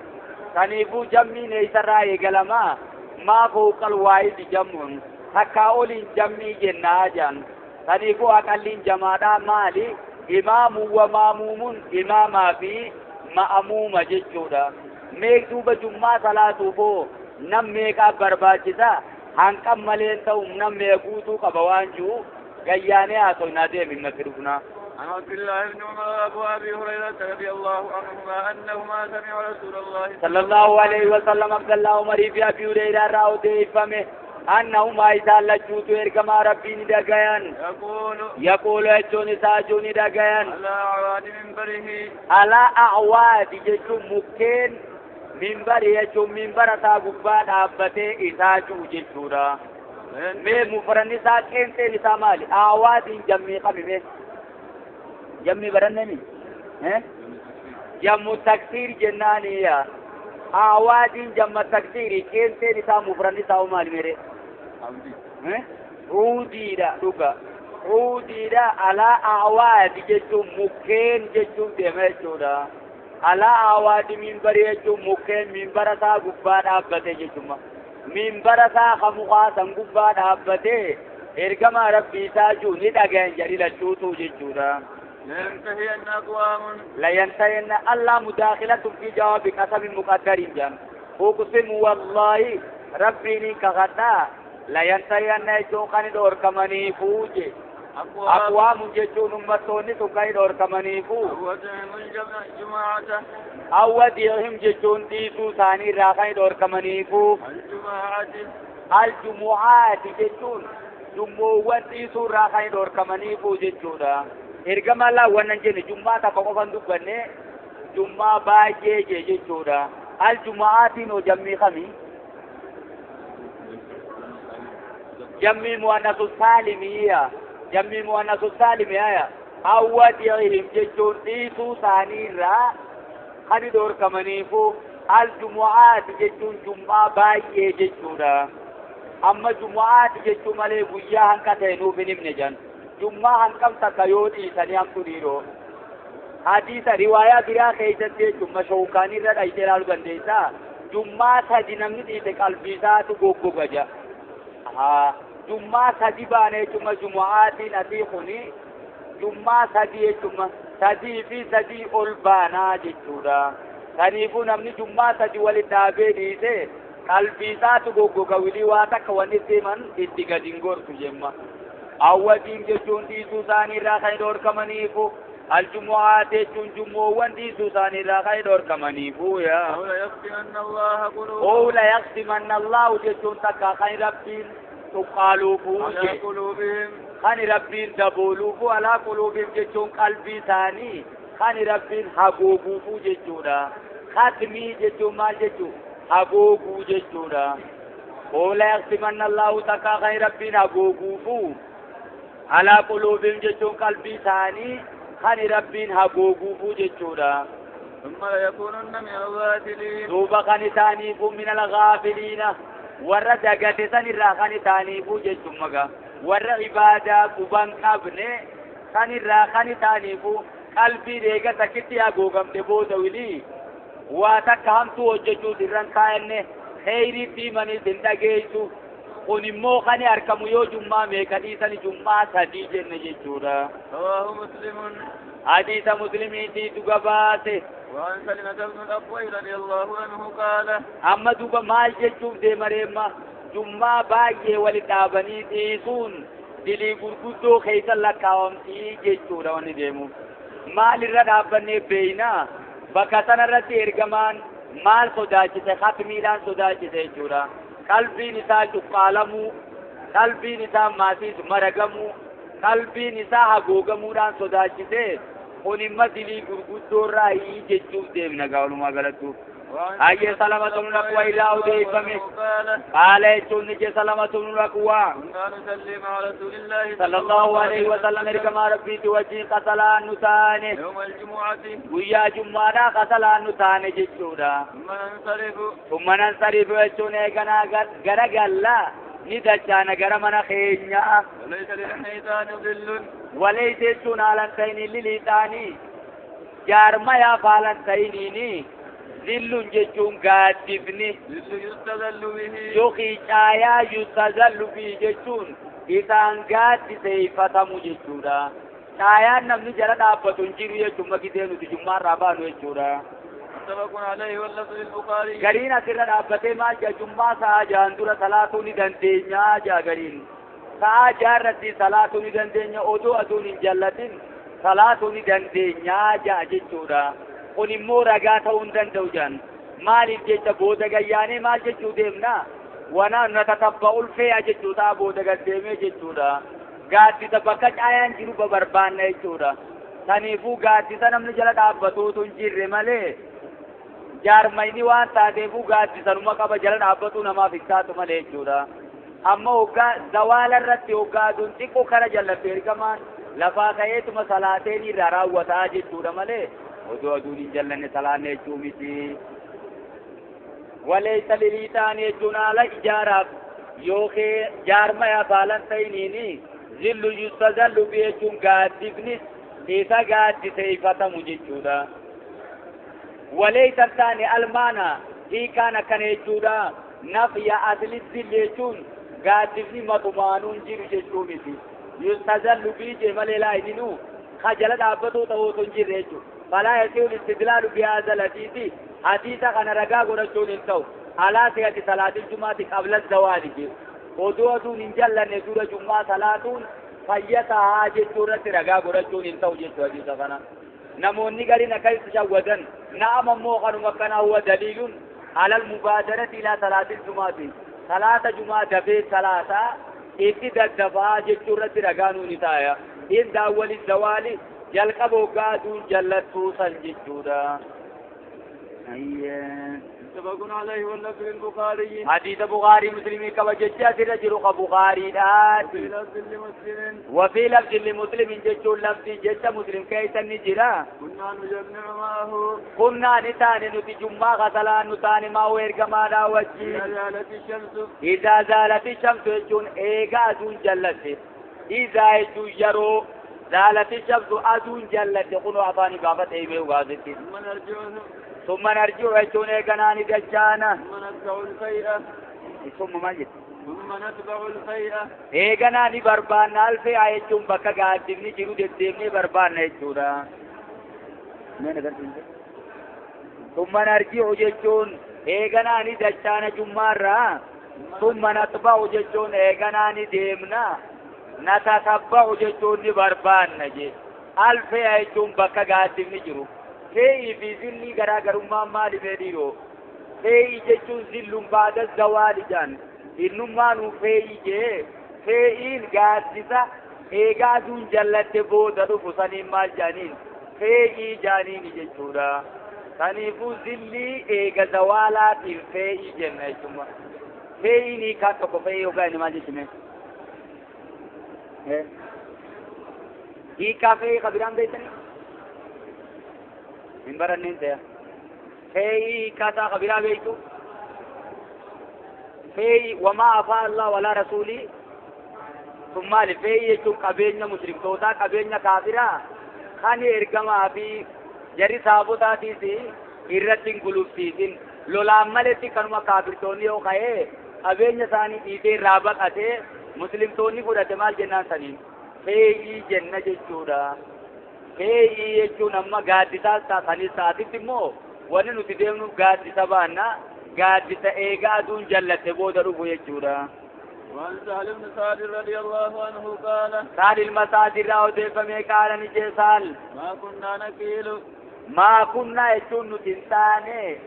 سنيفو جمي نيسر رأي قلما ما فوق الواحد جمون حكاول جمي جناجان سنيفو أقلين جماعة مالي إمام وماموم إماما في مأموم جنشودا meek duuba jummaa salaatuufoo nam meeqaa barbaachisa hanqan maleen ta'u nam mee guutuu qaba waan jiru gayyaanee haasofnaa deemi matti dhufnaa. عن عبد الله بن عمر وأبي هريرة رضي الله عنهما أنهما سمعوا رسول الله صلى الله عليه وسلم عبد الله عمر في أبي هريرة راو ديفمه أنهما إذا لجوت إرجما ربي ندعيان يقول أجوني ساجوني دعيان على أعواد منبره على أعواد يجو مكين منبر يجو منبر تاغبا دابته إساجو جچورا میں مفرن سا کینتے نسا مال آواز جمی قبی میں جمی برنے میں ہیں جم تکثیر جنانی یا آواز جم تکثیر کینتے نسا مفرن سا مال میرے ہیں رودی دا دغا رودی دا علی آواز جچو مکین جچو دے میں چورا على آواد منبر يجو مكين منبر سا غبا دابته جچما منبر سا خمقا سن غبا دابته ارغما ربي ساجو ني دغين جري لچوتو جچورا لينتهين اقوام لينتهين الله مداخله في جواب قسم مقدر جان اقسم والله ربي ني كغدا لينتهين جو كان دور كمني فوجه أقوام جتون أمتوني تكاي دور كمانيفو أوديهم جتون ديسو ثاني راخاي دور كمانيفو الجمعات جتون جمعوان ديسو راخاي دور كمانيفو جتونا إرجما لا وننجن جمعة تقوم دبنة جمعة باجي جتونا الجمعات نو جمعي خمي جمعي مؤنث السالمية جمعي مؤنث السالم آية أوديهم جتون ديسو ثاني را خني دور كمانيفو الجمعات جتون جمعة باية جتونا أما جمعات جتون مالي بويا هنكا تهنو بنم نجان جمعة هنكم تكيودي ثاني هم تديرو حديث رواية برا خيزت جمعة شوكاني را ايتلالو بنديسا جمعة سجنمني ديتك البيسا تغوغو بجا ها جمعة سدي بانه جمعة جمعات نتيخني جمعة سدي جمعة سدي في سدي أولبانا جتورا سنيفو نمني جمعة سدي والدابي ديسه قلبي ساتو غوغو غويلي واتا كواني سيمن اتقا دينغور تجمع أودين جتون ديسو ساني راخي دور كمانيفو الجمعات جتون جمعوان ديسو ساني راخي دور كمانيفو يا أولا يختمن الله قلوبهم أولا يختمن الله جتون تكا خير ربين تقالوفو على قلوبهم خاني ربين دبولوفو على قلوبهم جتون قلبي ثاني خاني ربين حقوقوفو جتونا خاتمي جتون ما جتون حقوقو جتونا أولا يختمن الله تكا خاني ربين حقوقوفو على قلوبهم جتون قلبي ثاني خاني ربين حقوقوفو جتونا ثم ليكونن من الغافلين دوبا خاني ثاني من الغافلين warra dagate san irraa kan isaaniifuu jechuun maga warra ibaadaa quban qabne kan irraa kan isaaniifuu qalbii deega takkitti haguugamte booda wilii waa takka hamtuu hojjechuus irran kaa'anne kheyriitti himaniis hin dhageessu kun immoo kan argamu yoo jummaa meeqa dhiisani jummaa sadii jenne jechuudha. رواه مسلم حديث مسلميتي gabaase. وعن سلمة بن الأكوع رضي الله عنه قال أما دوبا مال جتشوف دي مريما جمعة باية ولتابني تيسون Dilii gurguddoo keessa lakkaawamtii jechuudha wanni deemu. Maalirra dhaabbannee beeynaa bakka sanarratti ergamaan maal sodaachise hatmiidhaan sodaachise jechuudha. Qalbiin isaa cuqqaalamuu, qalbiin isaa maasiis maragamuu, qalbiin isaa hagoogamuudhaan sodaachise kun imma dilii gurguddoorraa jechuuf deemna gaa walumaa galattu. Hayyee salamatu nu lakuwa irraa odeeffame. Qaala jechuun ni jee salamatu nu lakuwa. كنا نصلي مع رسول الله sallallahu alaihi wasallam ergamaa rabbiiti wajjin qasalaan nu taane. يوم الجمعة Guyyaa jummaadhaa qasalaan nu taane jechuudha. ثم ننصرف Thumma nansarifu jechuun eeganaa gara gallaa ni dachaana gara mana keenyaa. وليس للحيتان ظل Walaysa jechuun haalan ta'iniin liliixaanii jaarmayaaf haalan ta'iniini zillun jechuun gaaddifni ظل يستظل به yookiin caayaa yustazallu bihi jechuun isaan gaaddiseeffatamu jechuudha. Caayaan namni jala dhaabbatu hin jiru jechuun makitee nuti jummaarraa baanu jechuudha. متفق عليه واللفظ للبخاري. Gariin asirra dhaabbatee maal jaa jummaa sa'a ja'an dura salaatuu ni dandeenyaa jaa gariin. Sa'a jaarratti salaatuu ni dandeenya odoo aduun hin jallatin salaatuu ni dandeenyaa jaa jechuudha. Kun immoo ragaa ta'uu hin danda'u jaan. Maaliif jecha booda gayyaanee maal jechuu deemna? Wana natatabba'ul fe'a jechuu ta'a booda gaddeemee jechuudha. Gaaddisa bakka caayaan jiru babarbaanna jechuudha. Saniifuu gaaddisa namni jala dhaabbatuutu hin jirre malee jaarmayni waan taateefuu gaaddisanuma qaba jala dhaabbatu namaaf hin taatu malee jechuudha. Amma hoggaa zawaala irratti hoggaa aduun xiqqoo kara jallatte ergamaan lafaa ka'eetuma salaateen irraa raawwataa jechuudha malee odoo aduun hin jallanne salaanne jechuu miti. Walaysa liliixaan jechuun haala ijaaraaf yookiin jaarmayaaf haalan ta'iniini zillu yustazallu bi jechuun gaaddifnis isa gaaddiseeffatamu jechuudha. Walaysa taane almaana hiikaan akkana jechuudha. Nafya asli zilli jechuun gaaddifni matumaanuu hin jiru jechuu miti. Yustazallu bi jee malee laa ininuu ka jala dhaabbatuu ta'uutu hin jirre jechuudha. Falaa yasiul istidlaalu bihaadha latiiti hadiisa kana ragaa godhachuun hin ta'u. Alaa sihati salaatil jumaati qabla zawaali jedhu. Odoo aduun hin jallanne dura jummaa salaatuun fayya tahaa jechuu irratti ragaa godhachuun hin ta'u jechuu hadiisa kana. Namoonni gariin akka itti shawwadan na'am ammoo kanuma akkanaa huwa daliilun alal mubaadarati ilaa salaatil jumaati. Salaata jumaa dafee salaataa itti daddafaa jechuu irratti ragaa nuuni taaya. In daawwali zawaali jalqaba hoggaa aduun jallattuu san jechuudha. متفق عليه واللفظ للبخاري. حديث بخاري مسلم كما جتة رجل بخاري وفي لفظ لمسلم. وفي لفظ لمسلم جتة لفظ جتة مسلم كيس النجرة. كنا نجمع معه. كنا نتان نتجمع غسلا نتان ما ويرجما لا وجه. إذا زالت الشمس. إذا زالت الشمس يجون إيجا أدون جلت. إذا يجرو زالت الشمس أدون جلت قلوا أعطاني بابت أيبه وغازتي. ثم نرجع. ثم نرجع يجون إيجاناني دجانا. ثم نتبع الفيئة. ثم ما جت. ثم نتبع الفيئة. إيجاناني بربان الفيئة يجون بكا قادمني جرو ددمني بربان يجونا. ثم نرجع يجون إيجاناني دجانا جمارا. ثم نتبع يجون إيجاناني ديمنا. نتتبع يجون بربان نجي. الفيئة يجون بكا قادمني جرو. Fe'ii fi zilli garaagarummaa maali fedhiiroo? Fe'ii jechuun zillun baada zawaali jaan. Innummaanuu fe'ii jee fe'iin gaaddisa eegaa aduun jallatte booda dhufu saniin maal jaaniin? Fe'ii jaaniini jechuudha. Saniifuu zillii eega zawaalaatiin fe'ii jenna jechuudha. Fe'iin hiikaan tokko fe'ii yookaan inni maal jechuudha? Hiikaa fe'ii kabiraan beektanii? من برنين ده في كذا خبيرة بيتو في وما أفاء الله ولا رسولي ثم في يجون قبيلنا مشرك توتا قبيلنا كافرة خاني إرجما أبي جري ثابتا تيسي إرتين قلوب تيسين لولا ملتي كانوا كافر توني أو خيه قبيلنا ثاني إيدي رابط أتى مسلم توني كذا تمال جنان ثاني في جنة جورا Fe'ii jechuun amma gaaddisaa saanii saatitti immoo wanni nuti deemnu gaaddisa baanna gaaddisa eegaa aduun jallatte booda dhufu jechuudha. وعن سهل بن سعد رضي الله عنه قال سهل المسعد راو فمي قال نجي سهل ما كنا نقيل ما كنا يجون نتنتاني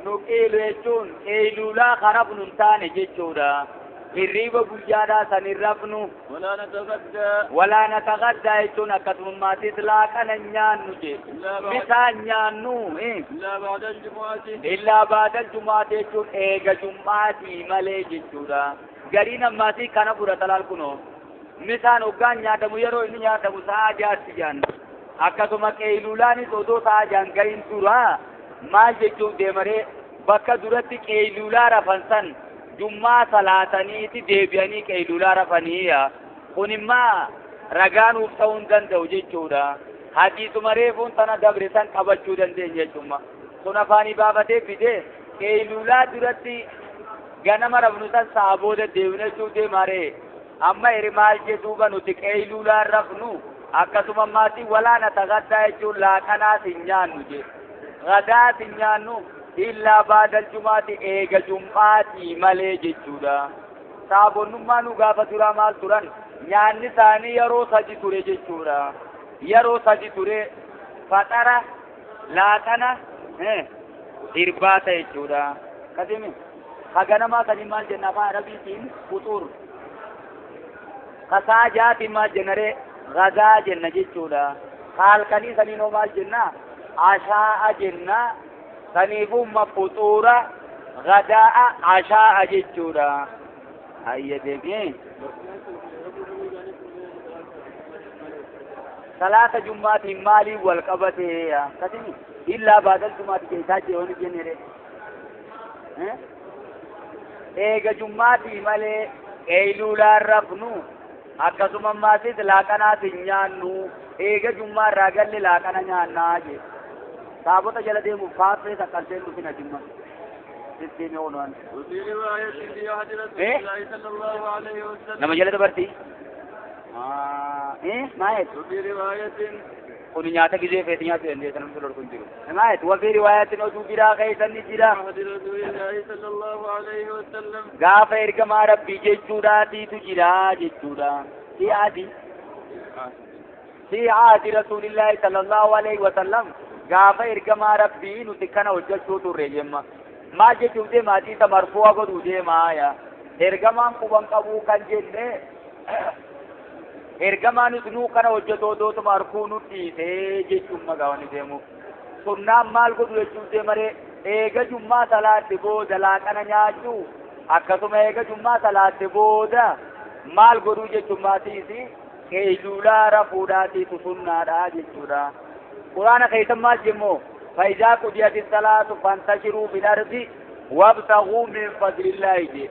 نقيل يجون قيلولا خرب ننتاني جيشودا hirriba guyyaadhaa san hin rafnu ولا نتغدى ولا نتغدى jechuun akkasummaattis laaqana nyaannu je bisaan nyaannu إلا بعد الجمعة illaa baadal jumaati jechuun eega jum'aatii malee jechuudha. Gariin ammaatii kana fudhata laal kunoo misaan hoggaan nyaatamu yeroo inni nyaatamu sa'a jaatti jaan akkasuma qeeyluulaanis odoo sa'a jaan gahin dura maal jechuuf deemaree bakka duratti qeeyluulaa rafan san jummaa salaataniiti deebi'anii qeeyluulaa rafaniiya. Kun immaa ragaa nuuf ta'uu hin danda'u jechuudha. Hadiisuma reefuun tana dabre san qabachuu dandeenya jechuudha. Sun afaanii baafatee fidee qeeyluulaa duratti ganama rafnu san sa'a booda deebine jechuu deemaree. Amma eri maal jedhuuba nuti qeeyluulaa rafnu akkasuma maatii walaana tagaddaa jechuun laaqanaas hin nyaannu jedhe. Gadaas hin nyaannu illaa baadal jumaati eega jum'aatii malee jechuudha. Saabonnummaa nu gaafa duraa maal turan nyaanni isaanii yeroo sadi ture jechuudha. Yeroo sadi ture faxara laaqana irbaata jechuudha. Kasimi haganamaa sanii maal jenna afaan arabiitiin fuxuur. Kasaa jaatiin maal jennaree gadaa jenna jechuudha. Halkanii saniinoo maal jenna ashaa'a jenna. Saniifumma fuxuura gadaa'a ashaa'a jechuudha. Hayya deemee salaata jummaatiin maaliin wal qabatee akkasimi illaa baadal jumaati keessaa jeewwan jennere eega jummaatii malee qeeyluulaan rafnu akkasuma ammasis laaqanaas hin nyaannu eega jummaa irraa galle laaqana nyaannaa jee. Saabota jala deemuuf kaaffee saqqalteen dhufina jimma. Sittiin oolwan. وفي رواية في عهد رسول الله صلى الله عليه وسلم Nama jala dabarti. Maayet. وفي رواية Kun nyaata gizee feeti nyaatu dandeessa namni lolku hin jiru. Maayet. وفي رواية oduu biraa keessa ni jira. عهد رسول الله صلى الله عليه وسلم Gaafa ergamaa rabbii jechuudhaatiitu jira jechuudha. Si adi. Si adi rasuulillaahi sallallahu alaihi wasallam. Gaafa ergamaa rabbii nuti kana hojjechuu turre jemma. Maal jechuuf deema hadiisa marfuu'a godhuu deemaa yaa. Ergamaan quban qabuu kan jenne ergamaan nuu kana hojjetu odootuma marfuu nu dhiisee jechuun magaawwan deemu. Sunnaan maal godhu jechuuf deemaree eega jummaa salaatte booda laaqana nyaachuu akkasuma eega jummaa salaatte booda maal godhuu jechuun maatiisi qeeyluulaa rafuudhaatiitu sunnaadha jechuudha. قرآن خيتم ما جمو فإذا قضيت الصلاة فانتشروا في الأرض وابتغوا من فضل الله جي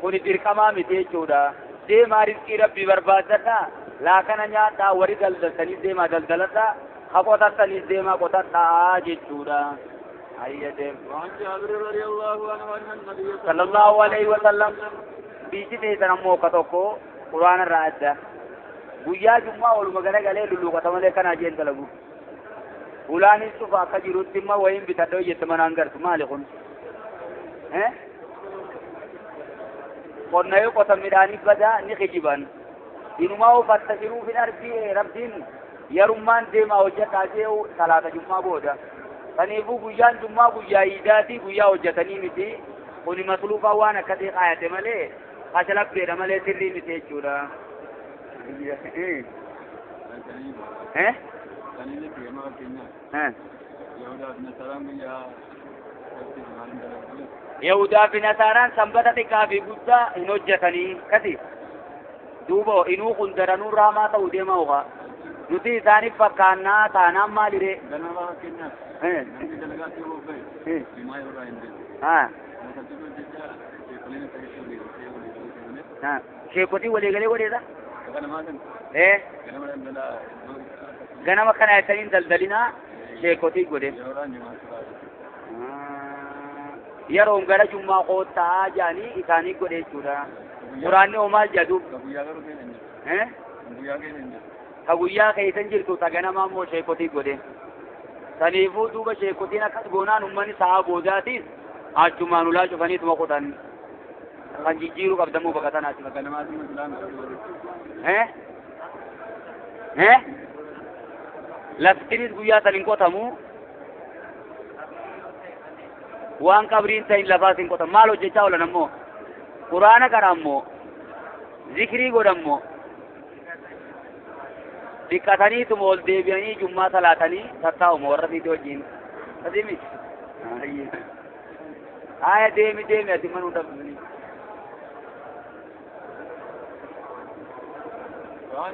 كوني درقما متي جودا ديما رزقي ربي بربادتا لكن نياتا وري دلدلتني ديما دلدلتا خقوتتني ديما قوتتا جي جودا. هيا ديم. وعن جابر رضي الله عنه أن النبي صلى الله عليه وسلم بيجي تيسنا موقع توكو قرآن الرعدة guyyaa jummaa oluma garagalee lulluuqata malee kana jeen dalagu. Ulaanis cufa akka jirutti immoo wayiin bitadhoo jette manaan gartu maali kun? Qonna yoo qotan midhaanii badaa ni kijiban. Inumaa uffatta jiruu fin arbii rabbiin yarummaan deemaa hojjetaa jee salaata jummaa booda. Kanaafuu guyyaan jummaa guyyaa iidaatii guyyaa hojjetanii miti. Kuni masluufaa waan akkasii qaayate malee kashalabbeedha malee sirrii miti jechuudha. Yahudaa fi Nasaaraan sanbata xiqqaa fi guddaa hin hojjetanii kasi. Duuba inuu kun daranuu raamaa ta'uu deema oga. Nuti isaaniif fakkaannaa taanaan maaliree? Sheekotii waliigalee godheedha? Ganama kana jettaniin daldalinaa sheekotii godhe. Yeroon gara jummaa koottaa jedhanii isaanii godhe jechuudha. Quraanni hoo maal jedhu? Ta guyyaa keessa jirtu ta ganamaa immoo sheekotii godhe. Saniifuu duuba sheekotiin akkas goonaan uummanni sa'a boodaatiis achumaan ulaa cufaniituma qotan. Kan jijjiiruu qabdamuu bakka tanaati. Laftinis guyyaa san hin qotamu. Waan qabriin ta'in lafaas hin qotamu. Maal hojjechaa oolan ammoo? Quraana qara ammoo, zikrii godhammoo, dhiqataniituma ol deebi'anii jummaa salaatanii tattaa'uma warra fiite wajjin. Asii miti. Haya deemi deemi ati manuu dhabdu.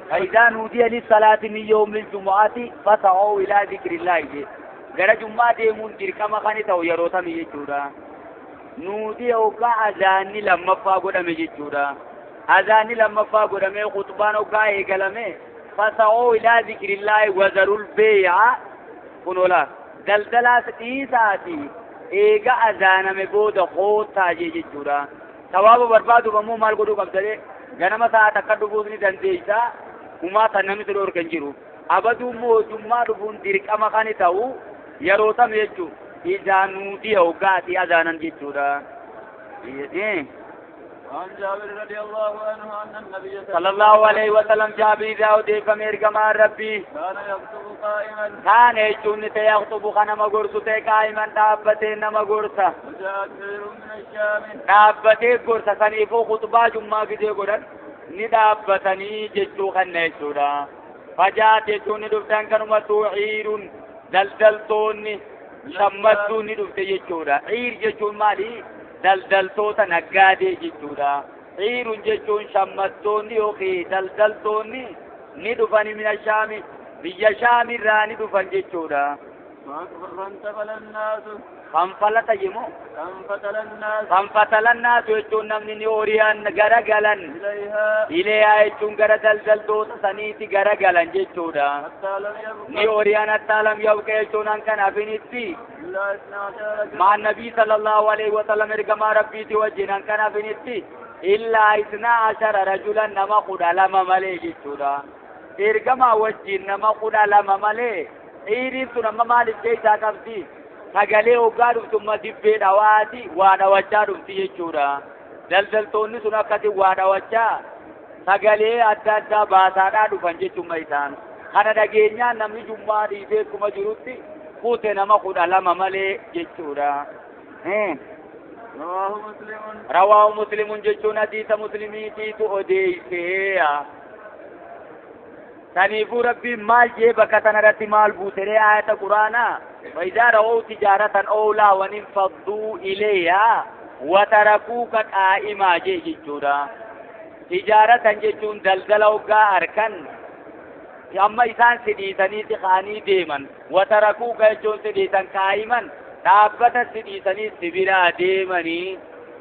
فإذا نودي للصلاة من يوم الجمعة فسعوا إلى ذكر الله. gara jummaa deemuun dirqama kan ta'u yeroo tamii jechuudha. Nuudi hoggaa azaanni lammaffaa godhame jechuudha. Azaanni lammaffaa godhamee khutbaan hoggaa eegalame fasa'oo ilaa zikrillahi wazarul beeyaa kunola daldalaas dhiisaati eega azaaname booda hoottaa jee jechuudha. Sawaaba barbaaduuf ammoo maal godhuu qabdale ganama sa'a takka dhufuus ni dandeeysa. Humaa tan namni dhorka hin jiru. Abaduu immoo jummaa dhufuun dirqama kan ta'u yeroo tam jechuudha. إذا نودي أوقاتي أذانا جدودا. عن جابر رضي الله عنه أن النبي صلى الله عليه وسلم جابر داود فمير كما ربي كان يخطب قائما. كان يجون يخطب خنم غرسته قائما دابته نما غرسه. وجاءت عير من الشام دابته غرسه سنيفو خطبة جمعة كده غرن ندابتني جدو خنيسودا. فجاءت يجون دفتن كنما عير دلدلتوني shammattuun ni dhufte jechuudha. Ciir jechuun maali? Daldaltoota naggaadee jechuudha. Ciirun jechuun shammattoonni yookiin daldaltoonni ni dhufani mina shaami biyya shaamirraa ni dhufan jechuudha. Fanfalata jemo? Fanfatalannaasu jechuun namni ni horiyaan garagalan. Ileeyaa jechuun gara daldaltoota saniitti garagalan jechuudha. Ni horiyaan hattaa lam yabqa jechuun hankan hafinitti. Maa nabii sallallahu alaihi wasallam ergamaa rabbiiti wajjin hankan hafinitti. Illaa isnaa ashara rajulan nama 12 malee jechuudha. Ergamaa wajjin nama 12 malee. Ciiriin sun amma maaliif keessaa qabdi? Sagalee hoggaa dhuftummaa dibbee dhawaati waa dhawachaa dhufti jechuudha. Daldaltoonni sun akkasi waa dhawachaa sagalee adda addaa baasaadhaa dhufan jechuudha isaan. Kana dhageenyaan namni jummaa dhiisee akkuma jirutti fuute nama 12 malee jechuudha. Rawaahu Muslimun jechuun hadiisa Muslimiitiitu odeessee. Saniifuu Rabbiin maal jee bakka tanarratti maal buuseree ayata Quraanaa وإذا رأوا تجارة أو لهوا انفضوا إليها وتركوك قائما جيجورا. تجارة جيجون دلدل وقا أركن أما إسان سديسني تخاني ديما وتركوك جيجون سديسا قائما دابة سديسني سبرا ديمني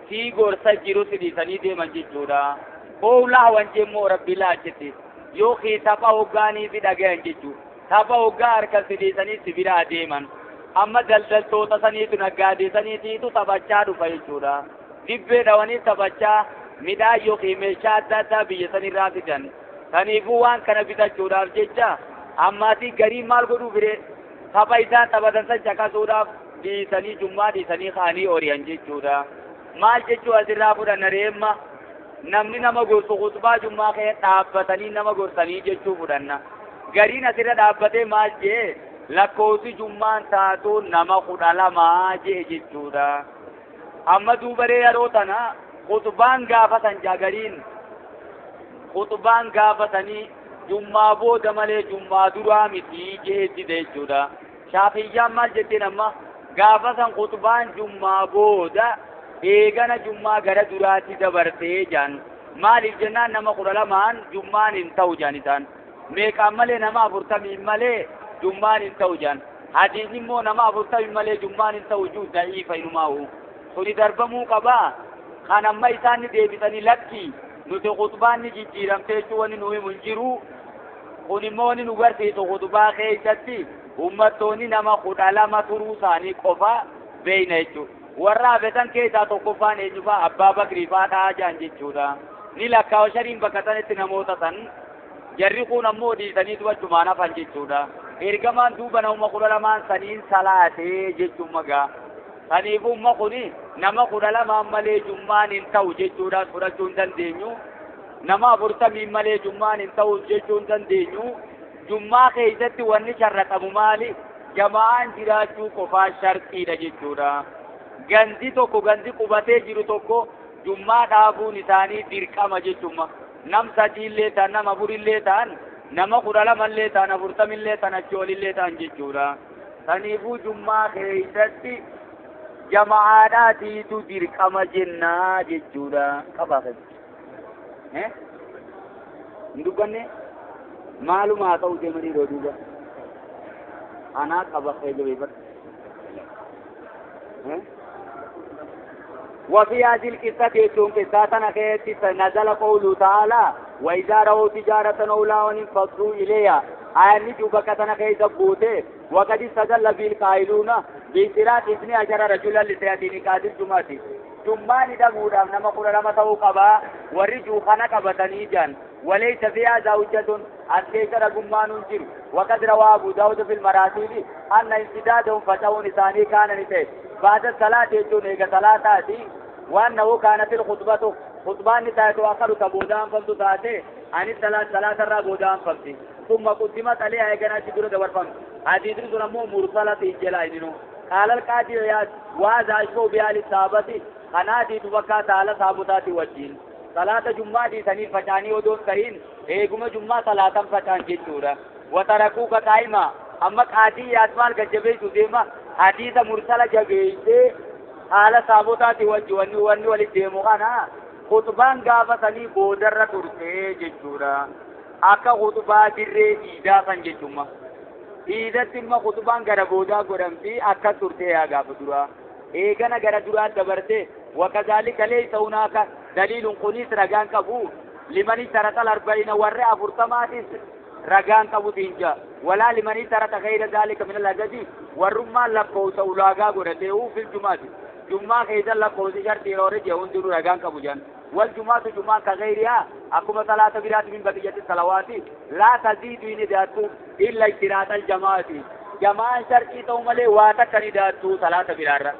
في غرسة جيرو سديسني ديما جيجورا. أو لهوا جيمو ربي لا جتي يوخي تبا وقاني في دقين جيجو tapha hoggaa harka sidiisanii si biraa deeman. Amma daldaltoota saniitu naggaadee saniitiitu taphachaa dhufa jechuudha. Dibbee dhawanii taphachaa midhaan yookiin meeshaa adda addaa biyya sanirraa fidan. Saniifuu waan kana bitachuudhaaf jecha ammaatii garii maal godhuu firee tapha isaan taphatan san caqasuudhaaf dhiisanii jummaa dhiisanii kaanii ori'an jechuudha. Maal jechuu asirraa fudhanna reemma namni nama gorsu khutbaa jummaa kee dhaabbatanii nama gorsanii jechuu fudhanna. Gariin asirra dhaabbatee maal jee lakkoofsi jummaan taatu nama 12 jee jechuudha. Amma duubaree yeroo tana khutbaan gaafatan jaa gariin khutbaan gaafatanii jummaa booda malee jummaa duraa miti jee dide jechuudha. Shaafiyyaan maal jetteen amma gaafatan khutbaan jummaa booda eegana jummaa gara duraatti dabartee jaan. Maaliif jennaan nama 12 jummaan hin ta'u jaan isaan. Meeqaan malee nama 40 malee jummaan hin ta'u jaan. Hadiisni immoo nama 40 malee jummaan hin ta'u juu da'iifa inumaa'u. Suni darbamuu qabaa. Kan amma isaan ni deebisanii lakki nuti khutbaan ni jijjiiramtee jechuu wanni nu himu hin jiru. Kun immoo wanni nu garsiisu khutbaa keessatti uummattoonni nama 12 turuu isaanii qofa beeyna jechuudha. Warra hafetan keessaa tokkoffaan eenyufaa Abbaa Bakrii faa ta'aa jaan jechuudha. Ni lakkaa'u shariin bakka sanitti namoota san jarri kun ammoo dhiisanii du'achumaan hafan jechuudha. Ergamaan duuba nama 12 saniin salaatee jechuun magaa. Saniifumma kuni nama 12 malee jummaan hin ta'u jechuudhaan fudhachuu hin dandeenyu. Nama 40 malee jummaan hin ta'u jechuu hin dandeenyu. Jummaa keessatti wanni sharraxamu maali? Jama'aan jiraachuu qofaa sharxiidha jechuudha. Gandi tokko gandi qubatee jiru tokko jummaa dhaabuun isaanii dirqama jechuudha. Nam 3 illee ta'an, nama 4 illee ta'an, nama 12 illee ta'an, 40 illee ta'an, achi ol illee ta'an jechuudha. Saniifuu jummaa keessatti jama'aadhaatiitu dirqama jennaa jechuudha. Qabaa kan. Hin dubbanne? Maaluma haa ta'u deemanii yeroo duuba. Anaa qaba kee jabeeffadhu. وفي هذه القصة يتون قصة كيت نزل قوله تعالى وإذا رأوا تجارة أو لهوا انفضوا إليها. آية نجوب كتنا كيت بوته وقد استدل بالقائلون بإشراك 12 رجلا لسيأتي قادر جمعة جمعان دمورا نما قل لما توقبا ورجو خنق بتنيجا وليس فيها زوجة أسكيك رقمان جر. وقد روى أبو داود في المراسيل أن امتدادهم فتاو نساني كان نسي بعد الصلاة يجون إيقا صلاة وأنه كانت الخطبة خطبان نساء آخر تبودان فمت تاتي عن الصلاة صلاة الرابودان فمت ثم قدمت عليها إيقا نشدر دور فمت حديث رسول مرسلة إجلاء. قال القاضي عياض وهذا أشبه بآل الصحابة خنادي تبكى تعالى صحابتات والدين صلاة جمعة دي سنين فشاني ودون سهين إيقما جمعة صلاة فشان جدورة وتركوك قائمة. أما قاضي عياض مال جبيت ديما حديث مرسلة جبيت حال صحابتات والدين واني ولديمو خانا خطبان غافة سني بودر ترسي جدورة أكا خطبا دري إيدا سن جدوما إذا ما خطبان غرا بودا غرمتي أكا ترتي يا غاف درا إيغنا غرا درا دبرتي. وكذلك ليس هناك دليل قنيس رغان كبو لمن شرط 40 ور أفرتماتيس رغان كبو تنجا ولا لمن شرط غير ذلك من العدد ورما لقوس أولاغا غرتي في الجمعة جمعة كيدا لقوس شرط يوري جهون درو رغان كبو جان. والجمعة جمعة كغيرها أكما صلاة برات من بقية الصلوات لا تزيد إن ذاتو إلا اشتراط الجماعة جماعة شرطي تومالي واتا كني صلاة برارة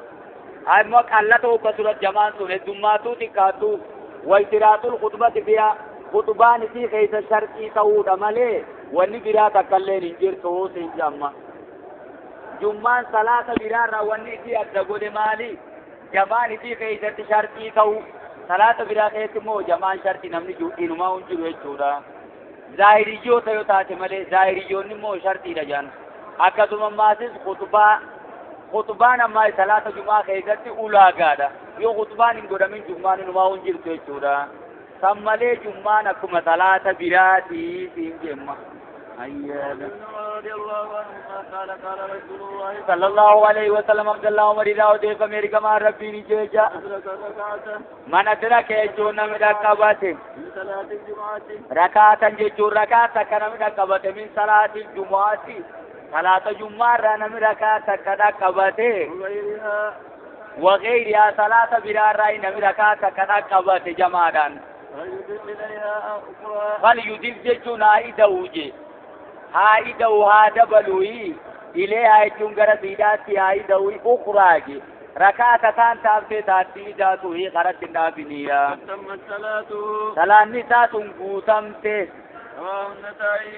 أما قلته كسرت جماعة سنة جمعة تكاتو واشتراط الخطبة فيها خطبان في خيس شرطي تو مالي واني برات أكلين انجر تو سنجمع جمعة صلاة برارة واني في أدقود مالي جماعة في خيس شرطي تو صلاة برا خيس مو جماعة شرطي نمني جو إنما انجر وچورا ظاهريو تيو تاتي مالي ظاهريو نمو شرطي رجان أكدو مماسس خطبان أما صلاة جمعة خيزتي أولا قادة يو خطبان إن قدامين جمعة نما انجر وچورا سمالي جمعة نكما صلاة براتي سين جمعة. رضي الله عنه قال قال رسول الله صلى الله عليه وسلم عبد الله عمر راو دے میری کما ربی نی جا من ادرک جو نم رکعت رکعت جو رکعت کنم رکعت من صلاة الجمعة صلاة جمعة رنم رکعت کدا قبت وغيرها صلاة برار راي نم رکعت کدا قبت جماعان فليضف جنائی دوجے هاي دو هذا بلوي إليها يجون سيداتي هاي دوي أخراج ركعة تان تابتي تاتي جاتو هي غرت النابنية سلام نساتون قوتمتي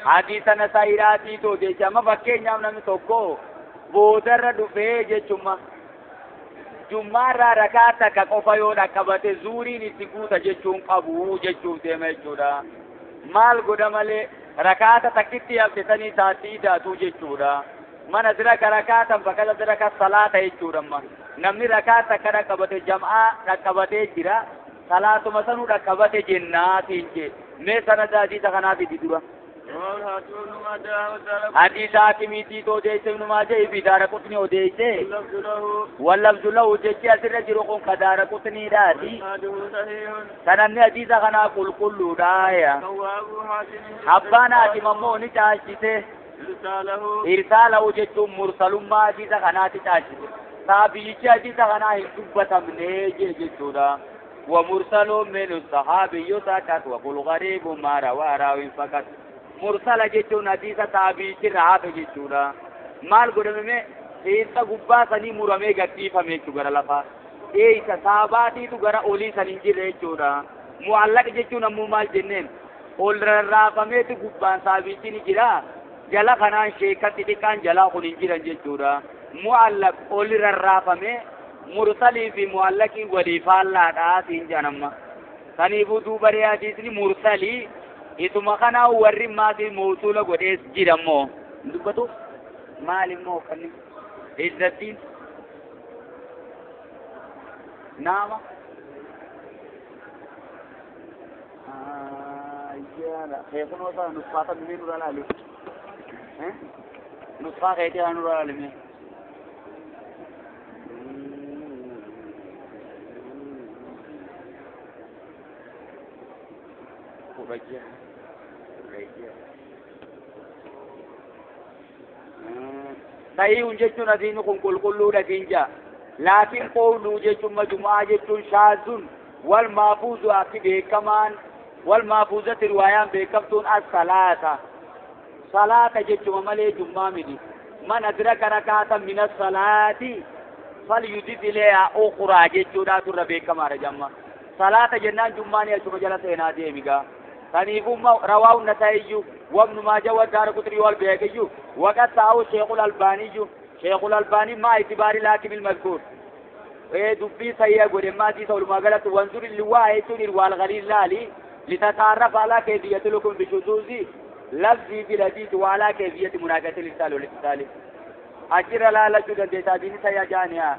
حديث نسائراتي تو جيشا ما فكي نعم نمي توكو بودر دفه جيشما جمعة ركعة كقفا ركبت زوري نسيقوتا جيشون قبو جيشون ديما جودا مال قدمالي ركعة تكتي أبتسني تاتي داتو جيشورا من أدرك ركعة فقد أدرك الصلاة جيشورا نمني ركعة كركبت جمعة ركبت جرا صلاة مثلا ركبت جنات إنجي میں سند حدیث خنا بھی دی حدیث حاکمی تھی تو جیسے ابن ماجہ بھی دار قطنی ہو جیسے واللفظ له جیسے اثر جرو کو دار قطنی راتی سند حدیث خنا کل کل رایا ابانا حاکم مو نی چاہتے ارسالہ جیسے مرسل ما حدیث خنا تی چاہتے صحابی حدیث خنا ہدبتم نے جیسے ومرسل من الصحابي سكت وقل غريب ما روى راوي فقط مرسل جيتون حديث تابعي راب جيتون مال غرم میں Fiinxa gubbaa sanii muramee gadhiifame jechuu gara lafaa. Eeysa saabaatiitu gara olii san hin jirre jechuudha. Mu'allaq jechuun ammoo maal jenneen? Ol rarraafameeti gubbaan saabichi ni jira. Jala kanaan sheekatti xiqqaan jalaa kun hin jiran jechuudha. Mu'allaq ol rarraafame mursalii fi mu'allaqii walii faallaadhaa siin jedhan amma. Saniifuu duuba hadiisni mursalii isuma kanaa warri maatii mawsuula godhees jira immoo. Dubbatu maal immoo uffanni? Izzattiin naama ayyaana keekunoo isaa nusfaa tammee nurra laali. Nusfaa keetii haa nurra laali mee. 10 16. Sahiihun jechuun asiin kun qulqulluudha siin jaa. Laakiin qowluu jechuun majmu'aa jechuun shaazun wal maafuuzu akki beekamaan wal maafuuzatti riwaayaan beekamtuun as salaata. Salaata jechuma malee jummaa miti. Man adraka rakaatan min as-salaati falyudif ilayha ukhraa jechuudhaa turra beekamaadha jamma. Salaata jennaan jummaani achuma jala seenaa deemigaa. Saniifuu rawaahu Nasaa'iyyuu وابن ماجه والدارقطني والبيهقي وقد سعوا الشيخ الألباني شيخ الألباني مع اعتبار الحاكم المذكور دبي سيئة قد ما تيسا ما قالت وانظر اللواء والغليل لالي لتتعرف على كيفية لكم بشذوذ لفظي في الحديث وعلى كيفية مناقشة الإرسال والاتصال أجر لا لا جدا ديتا سيئة جانيا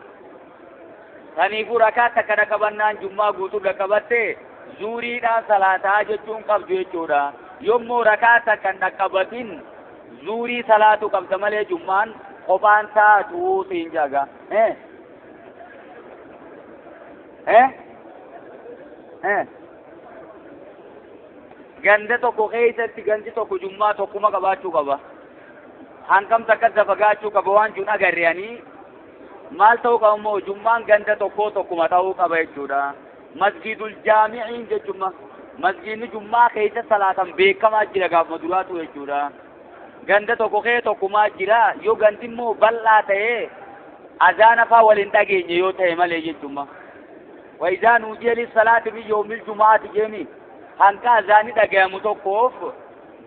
سنيفو ركعة كركبنان جمعة قوتو ركبته زوري دا صلاة جتون قبض جودا yommuu rakaata kan dhaqqabatin zuurii salaatu qabda malee jummaan qophaan taatu siin jaga. Ganda tokko keessatti gandi tokko jummaa tokkuma qabaachuu qaba. Hangam takka dafagaachuu qaba waan jun agarreanii maal ta'uu qaba immoo jummaan ganda tokkoo tokkuma ta'uu qaba jechuudha. Masgiidul jaami'iin jechuudha. Masgiidni jummaa keessa salaatan beekamaa jira gaafuma duraatu jechuudha. Ganda tokko kee tokkumaa jira yoo gandi immoo bal'aa ta'ee azaana faa waliin dhageenye yoo ta'e malee jechuudha. Wayizaa nuujiya lissalaati min yoomil jumaati jeemi hanqa azaanni dhagayamu tokkoof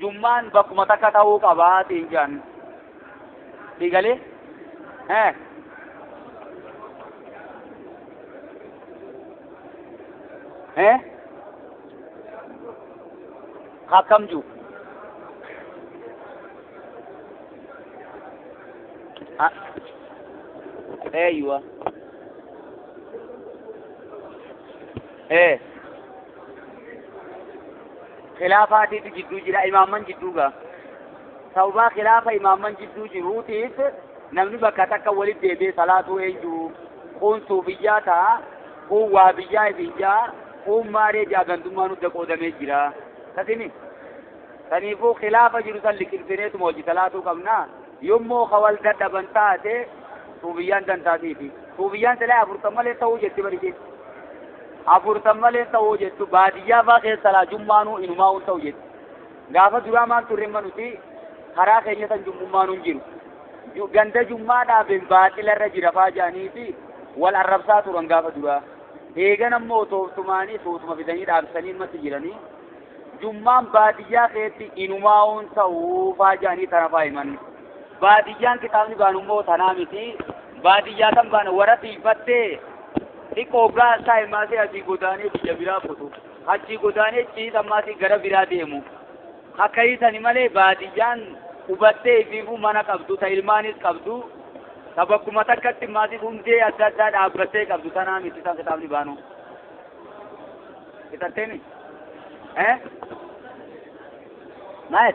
jummaan bakkuma takka ta'uu qabaa siin jedhan. Siigalee? Akkam jiru? Eeywa. Khilaafaatiitu jidduu jira imaamman jidduu gaa. Sababaa khilaafa imaamman jidduu jiruutiif namni bakka takka walitti deebi'ee salaatuu eenyu kun suufiyyaa ta'a kun waabiyyaa ifiyyaa kun maaree jaa gandummaan hunda qoodamee jira. Kasini saniifuu khilaafa jiru san liqimsineetuma hojii salaatuu qabna yommuu kawal dadhaban taate suufiyyaan dantaasiiti. Suufiyyaan silaa 40 malee ta'uu jetti bari 40 malee ta'uu jettu baadiyyaa faa keessa laa jummaanuu inumaa ta'u jetti. Gaafa duraa maal turre nuti karaa keenya san jummummaanuu hin jiru. Ganda jummaa dhaabeen baaxila irra jira faa jedhanii fi wal arrabsaa turan gaafa duraa. Eegan ammoo tooftumaanii suutuma fidanii dhaabsanii matti jiranii. Jummaan baadiyyaa keetti inumaa'uun ta'uu faa jedhanii tana faa himan. Baadiyyaan kitaabni baanu immoo tanaa miti. Baadiyyaa kan baanu warra tiifattee xiqqoo gaasaa himaasee asii godaanee biyya biraa kutu. Achii godaanee ciisa maasii gara biraa deemu. Akka hiisani malee baadiyyaan hubattee ifiifuu mana qabdu, ta ilmaanis qabdu, ta bakkuma takkatti maasii hundee adda addaa dhaabbattee qabdu tanaa miti tan kitaabni baanu. Kitatteemi? Maal?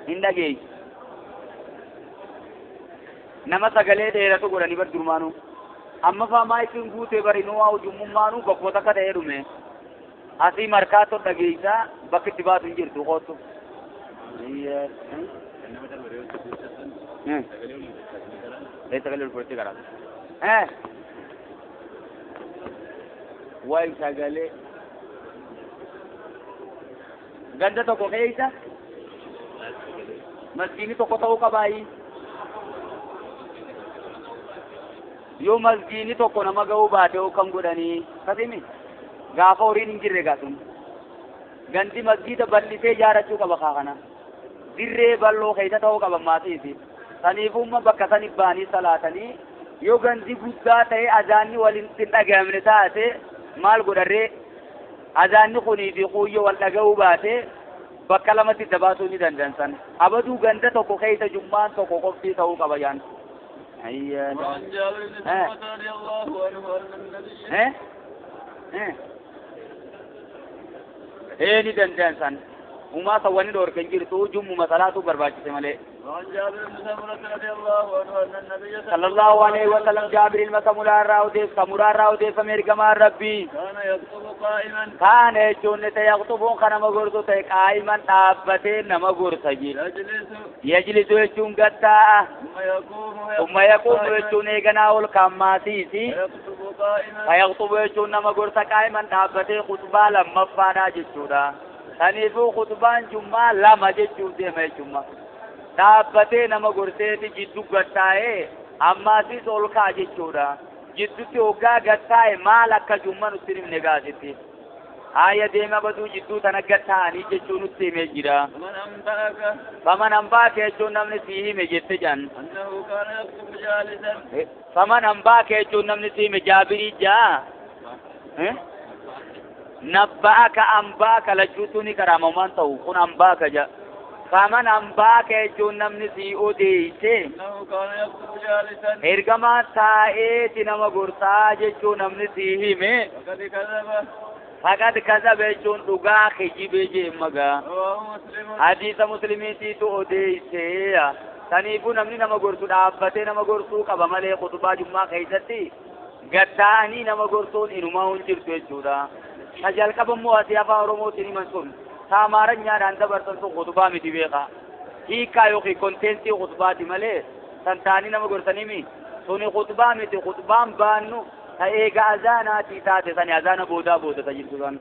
Hin dhageessu. Nama sagalee dheeratu godhanii bar durmaanuu. Amma faa maayikiin guutee barinuu haa ujummummaanuu bakkuma takka ta'ee dhume. Asii markaatoo dhageessaa bakki itti baatu hin jirtu qoottu. Sagalee ol fudhattee karaa. Wayi sagalee. Ganda tokko keessa Masjiidni tokko ta'uu qabaayi. Yoo masjiidni tokko nama ga'uu baate hoo kam godhanii kasimi gaafa horiin hin jirre gaasum gandi masjiida bal'isee ijaarachuu qaba kaa kana dirree bal'oo keessa ta'uu qaba maatiisi saniifumma bakka sani ba'anii salaatanii yoo gandi guddaa ta'e azaanni waliin hin dhaga'amne taate maal godharree azaanni kunii fi kuuyyoo wal dhaga'uu baate bakka lamatti dabaasuu ni danda'an san abaduu ganda tokko keessa jummaan tokko qoftii ta'uu qaba jaan. وعن جابر بن سمرة رضي الله عنه أن النبي ni danda'an san umaa sawwani dhoorkan jirtu jummuma salaatu barbaachise malee. وعن جابر بن سمرة رضي الله عنه أن النبي صلى الله عليه وسلم جابر المسمولار راوديس سمرار راوديس أمريكا ربي كان يخطب قائما كان يجون يخطبون خنم غرزو قائما دابتين نما غرسجي يجلس يجون غتا ثم يقوم يجون غناول كماسيسي فيخطب يجون نما غرس قائما دابتين خطبة لما فادا جچودا سنيفو خطبان جمعة لما جچو ديما جمعة dhaabbatee nama gorseeti jiddu gattaa'ee ammaasiis ol ka'a jechuudha. Jiddutti hoggaa gattaa'e maal akka jumma nutti himne gaasitti. Haaya deema baduu jidduu tana gattaa'anii jechuu nutti himee jira. Faman hambaaka jechuun namni sii hime jette jan. Faman hambaaka jechuun namni sii hime jaabirii jaa. Nabba'aka hambaaka lachuutu ni karaamamaan ta'u kun hambaaka jaa. فمن أنباك يجون نمني سي أوديسي إرجما تائت نما غرسا يجون نمني سيهمي فقد كذب يجون دغا خجيب جيمغا حديث مسلمي تيتو أوديسي سنيفو نمني نما غرسو دابته نما غرسو قبا مالي خطبة جمعة خيستي غتاني نما غرسون إنما هنجر تيجودا تجال قبمو أسيافا أورمو تيني منسون سامارن dabarsan sun khutbaa miti beeka hiikaa yookiin konteentii khutbaati malee san taanii nama gorsanii suni khutbaa miti khutbaan baannu ta eega azaanaatii taate sani azaana boodaa booda ta jirtu san.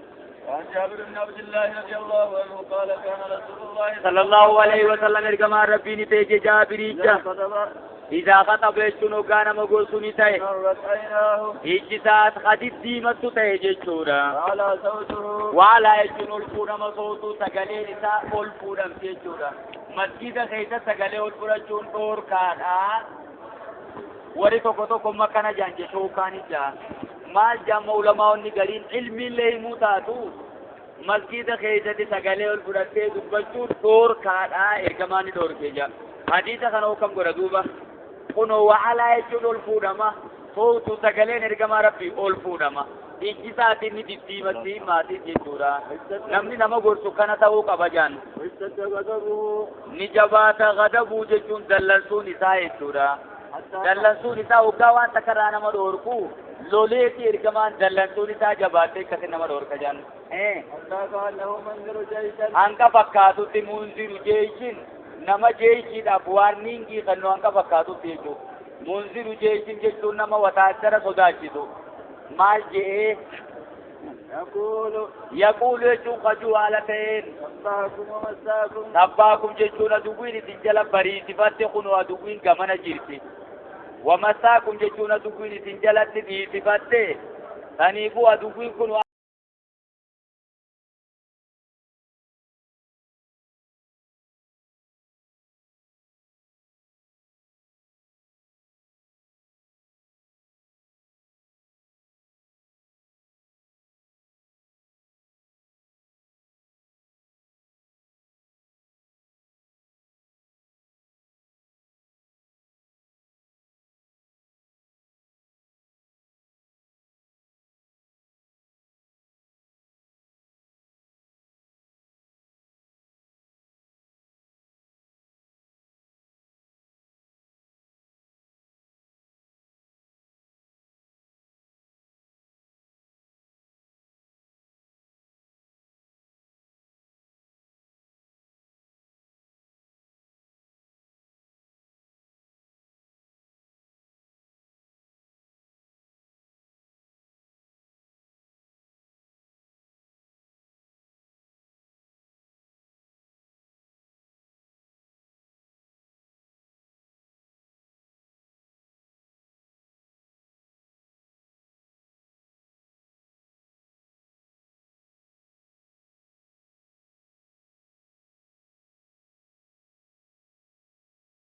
وعن جابر بن عبد الله رضي الله عنه قال كان رسول الله صلى الله عليه وسلم إرجما ربي نتيجة جابري إذا خطب يجتنو كان مغرسوني تاي إجسات خديد ديمتو تاي جيشورا وعلى صوته وعلى يجتنو الفورم صوتو سقلي نساء الفورم جيشورا مسجد خيسة سقلي الفورم جون دور كان وري توكو توكو مكانا جان جيشو كاني جا مال جام علماء نگرين علمي لي موتاتو مسجد خيسة سقلي الفورم دبچو دور كان إرجماني دور كيجا حديث خنو كم قردوبة kunoo wa'alaa jechuun ol fuudhama sootu sagaleen ergamaa rabbii ol fuudhama ijji isaatiin ni diddiimatti maatiin jechuudha namni nama gorsu kana ta'uu qaba jaan ni jabaata gadabuu jechuun dallansuun isaa jechuudha dallansuun isaa hoggaa waan takkarraa nama dhoorku loleeti ergamaan dallansuun isaa jabaattee akkasi nama dhoorka jaan hanqa fakkaatutti munziru jeeshin nama jeeshiidhaaf waarniingii kennu hanqa fakkaatutti jechuudha. Munziru jeeshin jechuun nama wataajjara sodaachisu. Maal je'ee? Yaquulu jechuun qajuu haala ta'een. Sabbaakum jechuun aduwwiin isin jala bariisifatte kunoo aduwwiin gamana jirti. Wamassaakum jechuun aduwwiin isin jalatti dhiisifatte saniifuu aduwwiin kun